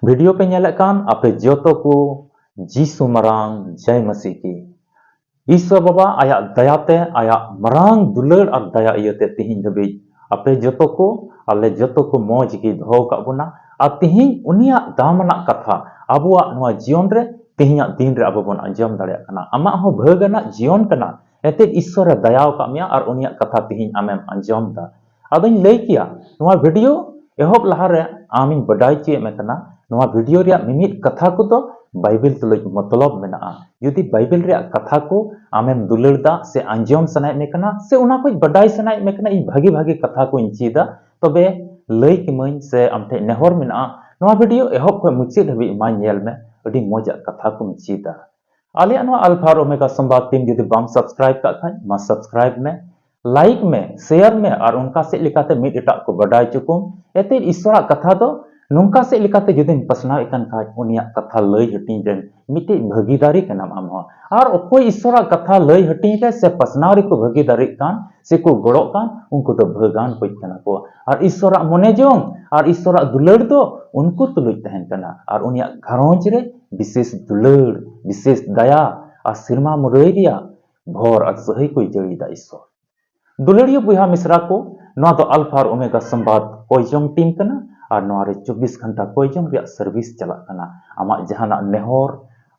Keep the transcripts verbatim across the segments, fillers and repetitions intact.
Video ᱯᱮ ᱧᱮᱞᱮᱫ ᱠᱟᱱ ᱟᱯᱮ ᱡᱚᱛᱚ ᱠᱚ ᱡᱤᱥᱩ ᱢᱟᱨᱟᱝ ᱡᱟᱭ ᱢᱟᱹᱥᱤ ᱠᱤ᱾ ᱤᱥᱥᱚᱨ ᱵᱟᱵᱟ ᱟᱭᱟᱜ ᱫᱟᱭᱟᱛᱮ, ᱟᱭᱟᱜ ᱢᱟᱨᱟᱝ ᱫᱩᱞᱟᱹᱲ ᱟᱨ ᱫᱟᱭᱟ ᱤᱭᱟᱹᱛᱮ ᱛᱤᱦᱤᱧ ᱫᱷᱟᱹᱵᱤᱡ ᱟᱯᱮ ᱡᱚᱛᱚ ᱠᱚ, ᱟᱞᱮ ᱡᱚᱛᱚ ᱠᱚ ᱢᱚᱡᱽ ᱜᱮ ᱫᱚᱦᱚ ᱟᱠᱟᱫ ᱵᱚᱱᱟ᱾ ᱟᱨ ᱛᱤᱦᱤᱧ ᱩᱱᱤᱭᱟᱜ ᱫᱟᱢᱟᱱᱟᱜ ᱠᱟᱛᱷᱟ ᱟᱵᱚᱣᱟᱜ ᱱᱚᱣᱟ ᱡᱤᱭᱚᱱ ᱨᱮ ᱛᱤᱦᱤᱧᱟᱜ ᱫᱤᱱ ᱨᱮ ᱟᱵᱚ ᱵᱚᱱ ᱟᱸᱡᱚᱢ ᱫᱟᱲᱮᱭᱟᱜ ᱠᱟᱱᱟ᱾ ᱟᱢᱟᱜ ᱦᱚᱸ ᱵᱷᱟᱹᱜᱽ ᱟᱱᱟᱜ ᱡᱤᱭᱚᱱ ᱠᱟᱱᱟ, ᱮᱱᱛᱮᱫ ᱤᱥᱥᱚᱨ ᱮ ᱫᱟᱭᱟ ᱟᱠᱟᱫ ᱢᱮᱭᱟ ᱟᱨ ᱩᱱᱤᱭᱟᱜ ᱠᱟᱛᱷᱟ ᱛᱤᱦᱤᱧ ᱟᱢᱮᱢ ᱟᱸᱡᱚᱢ ᱮᱫᱟ᱾ ᱟᱫᱚᱧ ᱞᱟᱹᱭ ᱠᱮᱭᱟ, ᱱᱚᱣᱟ ᱵᱷᱤᱰᱤᱭᱳ ᱮᱦᱚᱵ ᱞᱟᱦᱟᱨᱮ ᱟᱢᱤᱧ ᱵᱟᱰᱟᱭ ᱦᱚᱪᱚᱭᱮᱫ ᱢᱮ ᱠᱟᱱᱟ, ᱱᱚᱣᱟ ᱵᱷᱤᱰᱤᱭᱳ ᱨᱮᱭᱟᱜ ᱢᱤᱢᱤᱫ ᱠᱟᱛᱷᱟ ᱠᱚᱫᱚ ᱵᱟᱭᱵᱮᱞ ᱛᱩᱞᱩᱡ ᱢᱚᱛᱞᱚᱵ ᱢᱮᱱᱟᱜᱼᱟ᱾ ᱡᱩᱫᱤ ᱵᱟᱭᱵᱮᱞ ᱨᱮᱭᱟᱜ ᱠᱟᱛᱷᱟ ᱠᱚ ᱟᱢᱮᱢ ᱫᱩᱞᱟᱹᱲ ᱫᱟ ᱥᱮ ᱟᱸᱡᱚᱢ ᱥᱟᱱᱟᱭᱮᱫ ᱢᱮ ᱠᱟᱱᱟ ᱥᱮ ᱚᱱᱟ ᱠᱚ ᱵᱟᱰᱟᱭ ᱥᱟᱱᱟᱭᱮᱫ ᱢᱮ ᱠᱟᱱᱟ, ᱤᱧ ᱵᱷᱟᱜᱤ ᱵᱷᱟᱜᱤ ᱠᱟᱛᱷᱟ ᱠᱚᱧ ᱪᱮᱫᱟ, ᱛᱚᱵᱮ ᱞᱟᱹᱭ ᱠᱮᱢᱟᱹᱧ ᱥᱮ ᱟᱢ ᱴᱷᱮᱱ ᱱᱮᱦᱚᱨ ᱢᱮᱱᱟᱜᱼᱟ, ᱱᱚᱣᱟ ᱵᱷᱤᱰᱤᱭᱳ ᱮᱦᱚᱵ ᱠᱷᱚᱱ ᱢᱩᱪᱟᱹᱫ ᱦᱟᱹᱵᱤᱡ ᱢᱟ ᱧᱮᱞ ᱢᱮ, ᱟᱹᱰᱤ ᱢᱚᱡᱽ ᱟᱜ ᱠᱟᱛᱷᱟ ᱠᱚᱢ ᱪᱮᱫᱟ᱾ ᱟᱞᱮᱭᱟᱜ ᱱᱚᱣᱟ ᱟᱞᱯᱷᱟ ᱟᱨ ᱳᱢᱮᱜᱟ ᱥᱚᱢᱵᱟᱫ ᱴᱤᱢ ᱡᱩᱫᱤ ᱵᱟᱢ ᱥᱟᱵᱥᱠᱨᱟᱭᱤᱵ ᱠᱟᱜ ᱠᱷᱟᱱ, ᱢᱟ ᱥᱟᱵᱥᱠᱨᱟᱭᱤᱵ ᱢᱮ, ᱞᱟᱭᱤᱠ ᱢᱮ, ᱥᱮᱭᱟᱨ ᱢᱮ ᱟᱨ ᱚᱱᱠᱟ ᱥᱮᱫ ᱞᱮᱠᱟᱛᱮ ᱢᱤᱫ ᱮᱴᱟᱜ ᱠᱚ ᱵᱟᱰᱟᱭ ᱦᱚᱪᱚ ᱠᱚᱢ᱾ ᱮᱱᱛᱮᱫ ᱤᱥᱥᱚᱨᱟᱜ ᱠᱟᱛᱷᱟ ᱫᱚ ᱱᱚᱝᱠᱟ ᱥᱮᱫ ᱞᱮᱠᱟᱛᱮ ᱡᱩᱫᱤᱢ ᱯᱟᱥᱱᱟᱣᱮᱫ ᱠᱟᱱ ᱠᱷᱟᱡ, ᱩᱱᱤᱭᱟᱜ ᱠᱟᱛᱷᱟ ᱞᱟᱹᱭ ᱦᱟᱹᱴᱤᱧ ᱨᱮᱱ ᱢᱤᱫᱴᱮᱡ ᱵᱷᱟᱹᱜᱤᱫᱟᱨᱤ ᱠᱟᱱᱟᱢ ᱟᱢ ᱦᱚᱸ᱾ ᱟᱨ ᱚᱠᱚᱭ ᱤᱥᱥᱚᱨᱟᱜ ᱠᱟᱛᱷᱟ ᱞᱟᱹᱭ ᱦᱟᱹᱴᱤᱧ ᱨᱮ ᱥᱮ ᱯᱟᱥᱱᱟᱣ ᱨᱮᱠᱚ ᱵᱷᱟᱹᱜᱤᱫᱟᱨᱤᱜ ᱠᱟᱱ ᱥᱮᱠᱚ ᱜᱚᱲᱚᱜ ᱠᱟᱱ, ᱩᱱᱠᱩ ᱫᱚ ᱵᱷᱟᱹᱜᱟᱱ ᱠᱚ ᱠᱟᱱᱟ ᱠᱚ᱾ ᱟᱨ ᱤᱥᱥᱚᱨᱟᱜ ᱢᱚᱱᱮ ᱡᱚᱝ ᱟᱨ ᱤᱥᱥᱚᱨᱟᱜ ᱫᱩᱞᱟᱹᱲ ᱫᱚ ᱩᱱᱠᱩ ᱛᱩᱞᱩᱡ ᱛᱟᱦᱮᱱ ᱠᱟᱱᱟ᱾ ᱟᱨ ᱩᱱᱤᱭᱟᱜ ᱜᱷᱟᱨᱚᱸᱡᱽ ᱨᱮ ᱵᱤᱥᱮᱥ ᱫᱩᱞᱟᱹᱲ, ᱵᱤᱥᱮᱥ ᱫᱟᱭᱟ ᱟᱨ ᱥᱮᱨᱢᱟ ᱢᱩᱨᱟᱹᱭ ᱨᱮᱭᱟᱜ ᱵᱷᱚᱨ ᱟᱨ ᱥᱟᱹᱦᱟᱹᱭ ᱠᱚᱭ ᱡᱟᱹᱲᱤᱭᱮᱫᱟ ᱤᱥᱥᱚᱨ᱾ ᱫᱩᱞᱟᱹᱲᱤᱭᱟᱹ ᱵᱚᱭᱦᱟ ᱢᱤᱥᱨᱟ ᱠᱚ, ᱱᱚᱣᱟ ᱫᱚ ᱟᱞᱯᱷᱟ ᱟᱨ ᱳᱢᱮᱜᱟ ᱥᱚᱢᱵᱟᱫ ᱠᱚᱭ ᱡᱚᱝ ᱴᱤᱢ ᱠᱟᱱᱟ ᱟᱨ ᱱᱚᱣᱟ ᱨᱮ ᱪᱚᱵᱵᱤᱥ ᱜᱷᱚᱱᱴᱟ ᱠᱚᱭ ᱡᱚᱝ ᱨᱮᱭᱟᱜ ᱥᱟᱨᱵᱷᱤᱥ ᱪᱟᱞᱟᱜ ᱠᱟᱱᱟ᱾ ᱟᱢᱟᱜ ᱡᱟᱦᱟᱱᱟᱜ ᱱᱮᱦᱚᱨ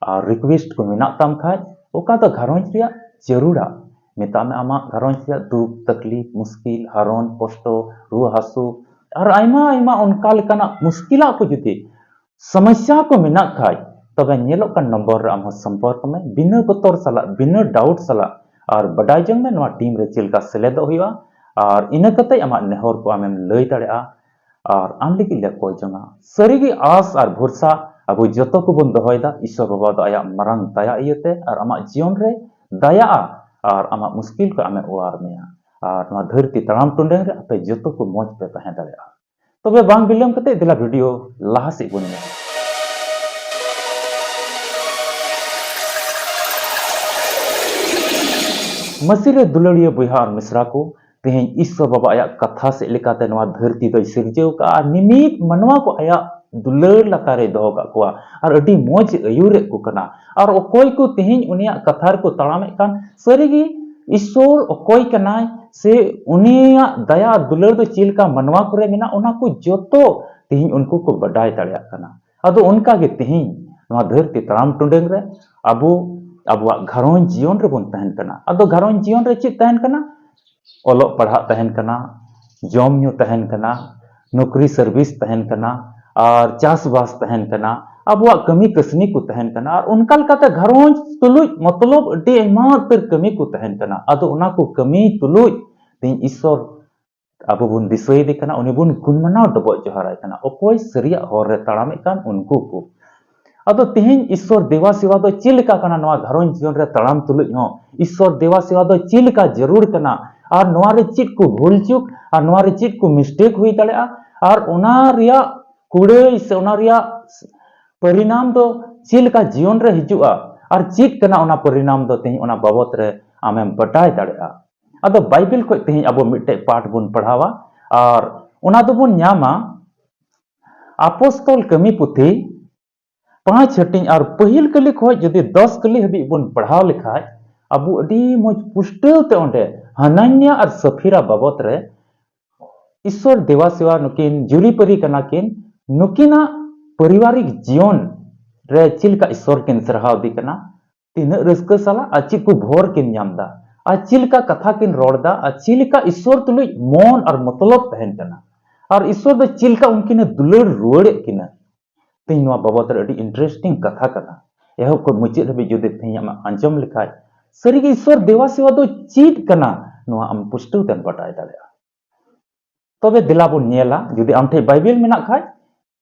ᱟᱨ ᱨᱤᱠᱩᱭᱮᱥᱴ ᱠᱚ ᱢᱮᱱᱟᱜ ᱛᱟᱢ ᱠᱷᱟᱡ, ᱚᱠᱟ ᱫᱚ ᱜᱷᱟᱨᱚᱸᱡᱽ ᱨᱮᱭᱟᱜ ᱡᱟᱹᱨᱩᱲᱟ, ᱢᱮᱛᱟᱜ ᱢᱮ ᱟᱢᱟᱜ ᱜᱷᱟᱨᱚᱸᱡᱽ ᱨᱮᱭᱟᱜ ᱫᱩᱠ, ᱛᱟᱠᱞᱤᱯ, ᱢᱩᱥᱠᱤᱞ, ᱦᱟᱨᱚᱱ, ᱠᱚᱥᱴᱚ, ᱨᱩᱣᱟᱹ ᱦᱟᱹᱥᱩ ᱟᱨ ᱟᱭᱢᱟ ᱟᱭᱢᱟ ᱚᱱᱠᱟ ᱞᱮᱠᱟᱱᱟᱜ ᱢᱩᱥᱠᱤᱞᱟᱜ ᱠᱚ ᱡᱩᱫᱤ ᱥᱚᱢᱚᱥᱥᱟ ᱠᱚ ᱢᱮᱱᱟᱜ ᱠᱷᱟᱡ, ᱛᱚᱵᱮ ᱧᱮᱞᱚᱜ ᱠᱟᱱ ᱱᱚᱢᱵᱚᱨ ᱨᱮ ᱟᱢ ᱦᱚᱸ ᱥᱚᱢᱯᱚᱨᱠ ᱢᱮ᱾ ᱵᱤᱱᱟᱹ ᱵᱚᱛᱚᱨ ᱥᱟᱞᱟᱜ, ᱵᱤᱱᱟᱹ ᱰᱟᱣᱩᱴ ᱥᱟᱞᱟᱜ, ᱟᱨ ᱵᱟᱰᱟᱭ ᱡᱚᱝ ᱢᱮ ᱱᱚᱣᱟ ᱴᱤᱢ ᱨᱮ ᱪᱮᱫ ᱞᱮᱠᱟ ᱥᱮᱞᱮᱫᱚᱜ ᱦᱩᱭᱩᱜᱼᱟ᱾ ᱟᱨ ᱤᱱᱟᱹ ᱠᱟᱛᱮ ᱟᱢᱟᱜ ᱱᱮᱦᱚᱨ ᱠᱚ ᱟᱢᱮᱢ ᱞᱟᱹᱭ ᱫᱟᱲᱮᱭᱟᱜᱼᱟ ᱟᱨ ᱟᱢ ᱞᱟᱹᱜᱤᱫ ᱞᱮ ᱠᱚᱭ ᱡᱚᱝᱟ᱾ ᱥᱟᱹᱨᱤᱜᱮ ᱟᱸᱥ ᱟᱨ ᱵᱷᱚᱨᱥᱟ ᱟᱵᱚ ᱡᱚᱛᱚ ᱠᱚᱵᱚᱱ ᱫᱚᱦᱚᱭᱮᱫᱟ, ᱤᱥᱥᱚᱨ ᱵᱟᱵᱟ ᱫᱚ ᱟᱭᱟᱜ ᱢᱟᱨᱟᱝ ᱫᱟᱭᱟ ᱤᱭᱟᱹᱛᱮ ᱟᱨ ᱟᱢᱟᱜ ᱡᱤᱭᱚᱱ ᱨᱮ ᱫᱟᱭᱟᱜᱼᱟ ᱟᱨ ᱟᱢᱟᱜ ᱢᱩᱥᱠᱤᱞ ᱠᱷᱚᱱ ᱟᱢᱮ ᱚᱣᱟᱨ ᱢᱮᱭᱟ᱾ ᱟᱨ ᱱᱚᱣᱟ ᱫᱷᱟᱹᱨᱛᱤ ᱛᱟᱲᱟᱢ ᱴᱩᱰᱟᱹᱝ ᱨᱮ ᱟᱯᱮ ᱡᱚᱛᱚ ᱠᱚ ᱢᱚᱡᱽ ᱯᱮ ᱛᱟᱦᱮᱸ ᱫᱟᱲᱮᱭᱟᱜᱼᱟ᱾ ᱛᱚᱵᱮ ᱵᱟᱝ ᱵᱤᱞᱚᱢ ᱠᱟᱛᱮ ᱫᱮᱞᱟ ᱵᱷᱤᱰᱤᱭᱳ ᱞᱟᱦᱟ ᱥᱮᱫ ᱵᱚᱱ ᱧᱮᱞᱟ᱾ ᱢᱟᱹᱥᱤ ᱨᱮ ᱫᱩᱞᱟᱹᱲᱤᱭᱟᱹ ᱵᱚᱭᱦᱟ ᱟᱨ ᱢᱤᱥᱨᱟ ᱠᱚ, ᱛᱮᱦᱮᱧ ᱤᱥᱥᱚᱨ ᱵᱟᱵᱟ ᱟᱭᱟᱜ ᱠᱟᱛᱷᱟ ᱥᱮᱫ ᱞᱮᱠᱟᱛᱮ ᱱᱚᱣᱟ ᱫᱷᱟᱹᱨᱛᱤ ᱫᱚᱭ ᱥᱤᱨᱡᱟᱹᱣ ᱠᱟᱜᱼᱟ ᱟᱨ ᱢᱤᱢᱤᱫ ᱢᱟᱱᱣᱟ ᱠᱚ ᱟᱭᱟᱜ ᱫᱩᱞᱟᱹᱲ ᱞᱟᱛᱟᱨ ᱨᱮᱭ ᱫᱚᱦᱚ ᱠᱟᱜ ᱠᱚᱣᱟ ᱟᱨ ᱟᱹᱰᱤ ᱢᱚᱡᱽ ᱮ ᱟᱹᱭᱩᱨᱮᱫ ᱠᱚ ᱠᱟᱱᱟ᱾ ᱟᱨ ᱚᱠᱚᱭ ᱠᱚ ᱛᱮᱦᱮᱧ ᱩᱱᱤᱭᱟᱜ ᱠᱟᱛᱷᱟ ᱨᱮᱠᱚ ᱛᱟᱲᱟᱢᱮᱫ ᱠᱟᱱ, ᱥᱟᱹᱨᱤᱜᱮ ᱤᱥᱥᱚᱨ ᱚᱠᱚᱭ ᱠᱟᱱᱟᱭ ᱥᱮ ᱩᱱᱤᱭᱟᱜ ᱫᱟᱭᱟ ᱟᱨ ᱫᱩᱞᱟᱹᱲ ᱫᱚ ᱪᱮᱫ ᱞᱮᱠᱟ ᱢᱟᱱᱣᱟ ᱠᱚᱨᱮ ᱢᱮᱱᱟᱜᱼᱟ, ᱚᱱᱟ ᱠᱚ ᱡᱚᱛᱚ ᱛᱮᱦᱮᱧ ᱩᱱᱠᱩ ᱠᱚ ᱵᱟᱰᱟᱭ ᱫᱟᱲᱮᱭᱟᱜ ᱠᱟᱱᱟ᱾ ᱟᱫᱚ ᱚᱱᱠᱟ ᱜᱮ ᱛᱮᱦᱮᱧ ᱱᱚᱣᱟ ᱫᱷᱟᱹᱨᱛᱤ ᱛᱟᱲᱟᱢ ᱴᱩᱰᱟᱹᱝ ᱨᱮ ᱟᱵᱚ, ᱟᱵᱚᱣᱟᱜ ᱜᱷᱟᱨᱚᱸᱡᱽ ᱡᱤᱭᱚᱱ ᱨᱮᱵᱚᱱ ᱛᱟᱦᱮᱱ ᱠᱟᱱᱟ᱾ ᱟᱫᱚ ᱜᱷᱟᱨᱚᱸᱡᱽ ᱡᱤᱭᱚᱱ ᱨᱮ ᱪᱮᱫ ᱛᱟᱦᱮᱱ ᱠᱟᱱᱟ? ᱚᱞᱚᱜ ᱯᱟᱲᱦᱟᱜ ᱛᱟᱦᱮᱱ ᱠᱟᱱᱟ, ᱡᱚᱢ ᱧᱩ ᱛᱟᱦᱮᱱ ᱠᱟᱱᱟ, ᱱᱚᱠᱨᱤ ᱥᱟᱨᱵᱷᱤᱥ ᱛᱟᱦᱮᱱ ᱠᱟᱱᱟ, ᱟᱨ ᱪᱟᱥᱵᱟᱥ ᱛᱟᱦᱮᱱ ᱠᱟᱱᱟ, ᱟᱵᱚᱣᱟᱜ ᱠᱟᱹᱢᱤ ᱠᱟᱹᱥᱱᱤ ᱠᱚ ᱛᱟᱦᱮᱱ ᱠᱟᱱᱟ, ᱟᱨ ᱚᱱᱠᱟ ᱞᱮᱠᱟᱛᱮ ᱜᱷᱟᱨᱚᱸᱡᱽ ᱛᱩᱞᱩᱡ ᱢᱚᱛᱞᱚᱵ ᱟᱹᱰᱤ ᱟᱭᱢᱟ ᱩᱛᱟᱹᱨ ᱠᱟᱹᱢᱤ ᱠᱚ ᱛᱟᱦᱮᱱ ᱠᱟᱱᱟ᱾ ᱟᱫᱚ ᱚᱱᱟ ᱠᱚ ᱠᱟᱹᱢᱤ ᱛᱩᱞᱩᱡ ᱛᱮᱦᱮᱧ ᱤᱥᱥᱚᱨ ᱟᱵᱚ ᱵᱚᱱ ᱫᱤᱥᱟᱹᱭᱮᱫᱮ ᱠᱟᱱᱟ, ᱩᱱᱤ ᱵᱚᱱ ᱜᱩᱱ ᱢᱟᱱᱟᱣ ᱰᱚᱵᱚᱜ ᱡᱚᱦᱟᱨᱟᱭ ᱠᱟᱱᱟ᱾ ᱚᱠᱚᱭ ᱥᱟᱹᱨᱤᱭᱟᱜ ᱦᱚᱨ ᱨᱮ ᱛᱟᱲᱟᱢᱮᱫ ᱠᱟᱱ ᱩᱱᱠᱩ ᱠᱚ᱾ ᱟᱫᱚ ᱛᱮᱦᱮᱧ ᱤᱥᱥᱚᱨ ᱫᱮᱵᱟ ᱥᱮᱵᱟ ᱫᱚ ᱪᱮᱫ ᱞᱮᱠᱟ ᱠᱟᱱᱟ ᱱᱚᱣᱟ ᱜᱷᱟᱨᱚᱸᱡᱽ ᱡᱤᱭᱚᱱ ᱨᱮ ᱛᱟᱲᱟᱢ ᱛᱩᱞᱩᱡ ᱦᱚᱸ? ᱤᱥᱥᱚᱨ ᱫᱮᱵᱟ ᱥᱮᱵᱟ ᱫᱚ ᱪᱮᱫ ᱞᱮᱠᱟ ᱡᱟᱹᱨᱩᱲ ᱠᱟᱱᱟ? ᱟᱨ ᱱᱚᱣᱟ ᱨᱮ ᱪᱮᱫ ᱠᱚ ᱵᱷᱩᱞ ᱪᱩᱠ ᱟᱨ ᱱᱚᱣᱟ ᱨᱮ ᱪᱮᱫ ᱠᱚ ᱢᱤᱥᱴᱮᱠ ᱦᱩᱭ ᱫᱟᱲᱮᱭᱟᱜᱼᱟ? ᱟᱨ ᱚᱱᱟ ᱨᱮᱭᱟᱜ ᱠᱩᱲᱟᱹᱭ ᱥᱮ ᱚᱱᱟ ᱨᱮᱭᱟᱜ ᱯᱚᱨᱤᱱᱟᱢ ᱫᱚ ᱪᱮᱫ ᱞᱮᱠᱟ ᱡᱤᱭᱚᱱ ᱨᱮ ᱦᱤᱡᱩᱜᱼᱟ? ᱟᱨ ᱪᱮᱫ ᱠᱟᱱᱟ ᱚᱱᱟ ᱯᱚᱨᱤᱱᱟᱢ ᱫᱚ ᱛᱮᱦᱮᱧ ᱚᱱᱟ ᱵᱟᱵᱚᱛ ᱨᱮ ᱟᱢᱮᱢ ᱵᱟᱰᱟᱭ ᱫᱟᱲᱮᱭᱟᱜᱼᱟ᱾ ᱟᱫᱚ ᱵᱟᱭᱵᱮᱞ ᱠᱷᱚᱱ ᱛᱮᱦᱮᱧ ᱟᱵᱚ ᱢᱤᱫᱴᱮᱡ ᱯᱟᱴ ᱵᱚᱱ ᱯᱟᱲᱦᱟᱣᱟ ᱟᱨ ᱚᱱᱟ ᱫᱚᱵᱚᱱ ᱧᱟᱢᱟ ᱟᱯᱚᱥᱛᱚᱞ ᱠᱟᱹᱢᱤ ᱯᱩᱛᱷᱤ ᱯᱟᱸᱪ ᱦᱟᱹᱴᱤᱧ ᱟᱨ ᱯᱟᱹᱦᱤᱞ ᱠᱟᱹᱞᱤ ᱠᱷᱚᱱ ᱡᱩᱫᱤ ᱫᱚᱥ ᱠᱟᱹᱞᱤ ᱦᱟᱹᱵᱤᱡ ᱵᱚᱱ ᱯᱟᱲᱦᱟᱣ ᱞᱮᱠᱷᱟᱡ ᱟᱵᱚ ᱟᱹᱰᱤ ᱢᱚᱡᱽ ᱯᱩᱥᱴᱟᱹᱣ ᱛᱮ ᱚᱸᱰᱮ ᱦᱟᱱᱟᱱᱭᱟ ᱟᱨ ᱥᱟᱯᱷᱤᱨᱟ ᱵᱟᱵᱚᱛ ᱨᱮ ᱤᱥᱥᱚᱨ ᱫᱮᱵᱟ ᱥᱮᱵᱟ ᱱᱩᱠᱤᱱ ᱡᱩᱨᱤᱯᱟᱹᱨᱤ ᱠᱟᱱᱟ ᱠᱤᱱ, ᱱᱩᱠᱤᱱᱟᱜ ᱯᱟᱨᱤᱵᱟᱨᱤᱠ ᱡᱤᱭᱚᱱ ᱨᱮ ᱪᱮᱫ ᱞᱮᱠᱟ ᱤᱥᱥᱚᱨ ᱠᱤᱱ ᱥᱟᱨᱦᱟᱣ ᱫᱮ ᱠᱟᱱᱟ, ᱛᱤᱱᱟᱹᱜ ᱨᱟᱹᱥᱠᱟᱹ ᱥᱟᱞᱟᱜ ᱟᱨ ᱪᱮᱫ ᱠᱚ ᱵᱷᱚᱨ ᱠᱤᱱ ᱧᱟᱢ ᱮᱫᱟ, ᱟᱨ ᱪᱮᱫ ᱞᱮᱠᱟ ᱠᱟᱛᱷᱟ ᱠᱤᱱ ᱨᱚᱲ ᱮᱫᱟ, ᱟᱨ ᱪᱮᱫ ᱞᱮᱠᱟ ᱤᱥᱥᱚᱨ ᱛᱩᱞᱩᱡ ᱢᱚᱱ ᱟᱨ ᱢᱚᱛᱞᱚᱵ ᱛᱟᱦᱮᱱ ᱠᱟᱱᱟ, ᱟᱨ ᱤᱥᱥᱚᱨ ᱫᱚ ᱪᱮᱫ ᱞᱮᱠᱟ ᱩᱱᱠᱤᱱ ᱮ ᱫᱩᱞᱟᱹᱲ ᱨᱩᱣᱟᱹᱲᱮᱫ ᱠᱤᱱᱟ᱾ ᱛᱮᱦᱮᱧ ᱱᱚᱣᱟ ᱵᱟᱵᱚᱛ ᱨᱮ ᱟᱹᱰᱤ ᱤᱱᱴᱟᱨᱮᱥᱴᱤᱝ ᱠᱟᱛᱷᱟ ᱠᱟᱱᱟ᱾ ᱮᱦᱚᱵ ᱠᱷᱚᱱ ᱢᱩᱪᱟᱹᱫ ᱦᱟᱹᱵᱤᱡ ᱡᱩᱫᱤ ᱛᱮᱦᱮᱧ ᱟᱢ ᱟᱸᱡᱚᱢ ᱞᱮᱠᱷᱟᱡ, ᱥᱟᱹᱨᱤᱜᱮ ᱤᱥᱥᱚᱨ ᱫᱮᱵᱟ ᱥᱮᱵᱟ ᱫᱚ ᱪᱮᱫ ᱠᱟᱱᱟ, ᱱᱚᱣᱟ ᱟᱢ ᱯᱩᱥᱴᱟᱹᱣ ᱛᱮᱢ ᱵᱟᱰᱟᱭ ᱫᱟᱲᱮᱭᱟᱜᱼᱟ᱾ ᱛᱚᱵᱮ ᱫᱮᱞᱟ ᱵᱚᱱ ᱧᱮᱞᱟ, ᱡᱩᱫᱤ ᱟᱢ ᱴᱷᱮᱡ ᱵᱟᱭᱵᱮᱞ ᱢᱮᱱᱟᱜ ᱠᱷᱟᱡ,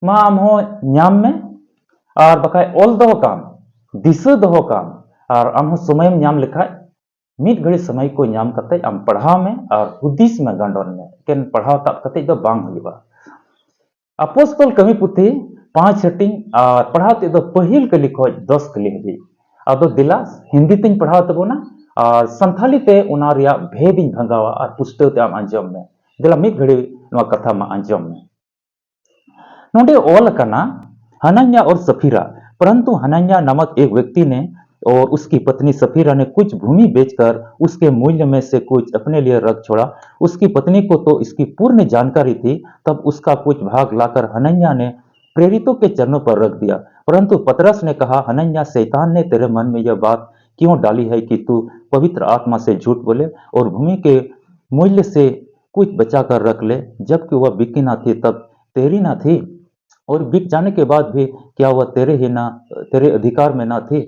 ᱢᱟ ᱟᱢ ᱦᱚᱸ ᱧᱟᱢ ᱢᱮ, ᱟᱨ ᱵᱟᱠᱷᱟᱡ ᱚᱞ ᱫᱚᱦᱚ ᱠᱟᱜ ᱟᱢ, ᱫᱤᱥᱟᱹ ᱫᱚᱦᱚ ᱠᱟᱜ ᱟᱢ, ᱟᱨ ᱟᱢ ᱦᱚᱸ ᱥᱚᱢᱚᱭᱮᱢ ᱧᱟᱢ ᱞᱮᱠᱷᱟᱡ ᱢᱤᱫ ᱜᱷᱟᱹᱲᱤ ᱥᱚᱢᱚᱭ ᱠᱚ ᱧᱟᱢ ᱠᱟᱛᱮ ᱟᱢ ᱯᱟᱲᱦᱟᱣ ᱢᱮ ᱟᱨ ᱦᱩᱫᱤᱥ ᱢᱮ, ᱜᱟᱸᱰᱚᱱ ᱢᱮ᱾ ᱮᱠᱮᱱ ᱯᱟᱲᱦᱟᱣ ᱛᱟᱵ ᱠᱟᱛᱮ ᱫᱚ ᱵᱟᱝ ᱦᱩᱭᱩᱜᱼᱟ᱾ ᱟᱯᱚᱥᱛᱚᱞ ᱠᱟᱹᱢᱤ ᱯᱩᱛᱷᱤ ᱯᱟᱸᱪ ᱦᱟᱹᱴᱤᱧ ᱟᱨ ᱯᱟᱲᱦᱟᱣ ᱛᱮᱫ ᱫᱚ ᱯᱟᱹᱦᱤᱞ ᱠᱟᱹᱞᱤ ᱠᱷᱚᱡ ᱫᱚᱥ ᱠᱟᱹᱞᱤ ᱦᱟᱹᱵᱤᱡ᱾ ᱟᱫᱚ ᱫᱮᱞᱟ ᱦᱤᱱᱫᱤ ᱛᱤᱧ ᱯᱟᱲᱦᱟᱣ ᱛᱟᱵᱚᱱᱟ ᱟᱨ ᱥᱟᱱᱛᱷᱟᱞᱤ ᱛᱮ ᱚᱱᱟ ᱨᱮᱭᱟᱜ ᱵᱷᱮᱫ ᱤᱧ ᱵᱷᱟᱸᱜᱟᱣᱟ ᱟᱨ ᱯᱩᱥᱴᱟᱹᱣ ᱛᱮ ᱟᱢ ᱟᱸᱡᱚᱢ ᱢᱮ᱾ ᱫᱮᱞᱟ ᱢᱤᱫ ᱜᱷᱟᱹᱲᱤ ᱱᱚᱣᱟ ᱠᱟᱛᱷᱟ ᱢᱟ ᱟᱸᱡᱚᱢ ᱢᱮ᱾ ᱱᱚᱰᱮ ᱚᱞ ᱟᱠᱟᱱᱟ, हनन्या और सफीरा। परंतु हनन्या नामक एक व्यक्ति ने और उसकी पत्नी सफीरा ने कुछ भूमि बेचकर उसके मूल्य में से कुछ अपने लिए रख छोड़ा। उसकी पत्नी को तो इसकी पूर्ण जानकारी थी। तब उसका कुछ भाग लाकर हनन्या ने प्रेरितों के चरणों पर रख दिया। परंतु पतरस ने कहा, हनन्या, शैतान ने तेरे मन में यह बात क्यों डाली है कि तू पवित्र आत्मा से झूठ बोले और भूमि के मूल्य से कुछ बचा कर रख ले, जबकि वह बिकी ना थी, तब तेरी ना थी? और बिक जाने के बाद भी क्या वह तेरे ही ना, तेरे अधिकार में ना थी?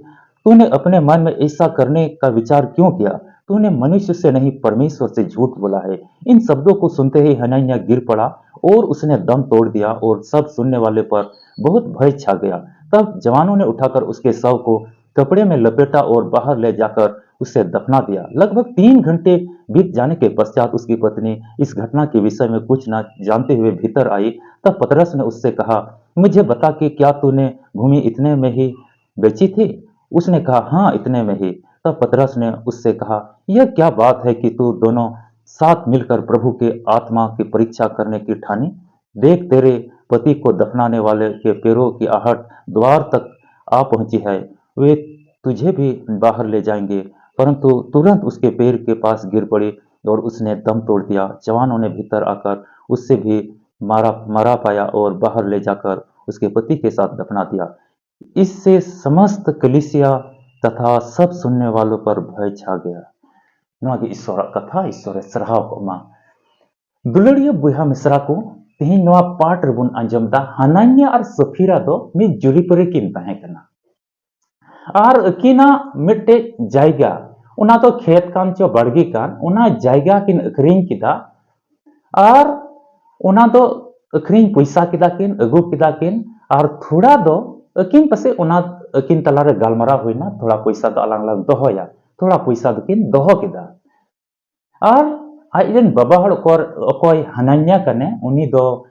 तूने अपने मन में ऐसा करने का विचार क्यों किया? तूने मनुष्य से नहीं, परमेश्वर से झूठ बोला है। इन शब्दों को सुनते ही हनन्या गिर पड़ा और उसने दम तोड़ दिया और सब सुनने वाले पर बहुत भय छा गया। तब जवानों ने उठाकर उसके शव को कपड़े में लपेटा और बाहर ले जाकर उसे दफना दिया। लगभग तीन घंटे बीत जाने के पश्चात उसकी पत्नी इस घटना के विषय में कुछ ना जानते हुए भीतर आई। तब पतरस ने उससे कहा, मुझे बता कि क्या तूने भूमि इतने में ही बेची थी? उसने कहा, हाँ, इतने में ही। तब पतरस ने उससे कहा, यह क्या बात है कि तू दोनों साथ मिलकर प्रभु के आत्मा की परीक्षा करने की ठानी? देख, तेरे पति को दफनाने वाले के पैरों की आहट द्वार तक आ पहुंची है। वे तुझे भी बाहर ले जाएंगे। परंतु तुरंत उसके पैर के पास गिर पड़ी और उसने दम तोड़ दिया। जवानों ने भीतर आकर उससे भी मारा मारा पाया और बाहर ले जाकर उसके पति के साथ दफना दिया। इससे समस्त कलीसिया तथा सब सुनने वालों पर भय छा गया। ᱱᱚᱣᱟ ᱜᱮ ᱤᱥᱚᱨᱟᱜ ᱠᱟᱛᱷᱟ, ᱤᱥᱚᱨᱮ ᱥᱟᱨᱦᱟᱣ ᱠᱚᱜ ᱢᱟ᱾ ᱫᱩᱞᱟᱹᱲᱤᱭᱟᱹ ᱵᱚᱭᱦᱟ ᱢᱤᱥᱨᱟ ᱠᱚ, ᱛᱮᱦᱮᱧ ᱱᱚᱣᱟ ᱯᱟᱴ ᱨᱮᱵᱚᱱ ᱟᱸᱡᱚᱢ ᱫᱟ, ᱦᱟᱱᱟᱱᱤᱭᱟ ᱟᱨ ᱥᱟᱯᱷᱤᱨᱟ ᱫᱚ ᱢᱤᱫ ᱡᱩᱨᱤᱯᱟᱹᱨᱤ ᱠᱤᱱ ᱛᱟᱦᱮᱸ ᱠᱟᱱᱟ᱾ ᱟᱨ ᱟᱹᱠᱤᱱᱟᱜ ᱢᱤᱫᱴᱮᱡ ᱡᱟᱭᱜᱟ, ᱚᱱᱟ ᱫᱚ ᱠᱷᱮᱛ ᱠᱟᱱ ᱪᱚ ᱵᱟᱲᱜᱮ ᱠᱟᱱ, ᱚᱱᱟ ᱡᱟᱭᱜᱟ ᱠᱤᱱ ᱟᱹᱠᱷᱨᱤᱧ ᱠᱮᱫᱟ᱾ ᱟᱨ ᱚᱱᱟ ᱫᱚ ᱟᱹᱠᱷᱨᱤᱧ ᱯᱚᱭᱥᱟ ᱠᱮᱫᱟ ᱠᱤᱱ, ᱟᱹᱜᱩ ᱠᱮᱫᱟ ᱠᱤᱱ᱾ ᱟᱨ ᱛᱷᱚᱲᱟ ᱫᱚ ᱟᱹᱠᱤᱱ ᱯᱟᱥᱮᱡ ᱚᱱᱟ ᱟᱹᱠᱤᱱ ᱛᱟᱞᱟᱨᱮ ᱜᱟᱞᱢᱟᱨᱟᱣ ᱦᱩᱭᱱᱟ, ᱛᱷᱚᱲᱟ ᱯᱚᱭᱥᱟ ᱫᱚ ᱟᱞᱟᱝ ᱞᱟᱝ ᱫᱚᱦᱚᱭᱟ, ᱛᱷᱚᱲᱟ ᱯᱚᱭᱥᱟ ᱫᱚᱠᱤᱱ ᱫᱚᱦᱚ ᱠᱮᱫᱟ᱾ ᱟᱨ ᱟᱡᱨᱮᱱ ᱵᱟᱵᱟ ᱦᱚᱲ ᱚᱠᱚᱭ, ᱚᱠᱚᱭ ᱦᱟᱱᱟᱱᱭᱟ ᱠᱟᱱᱮ, ᱩᱱᱤ ᱫᱚ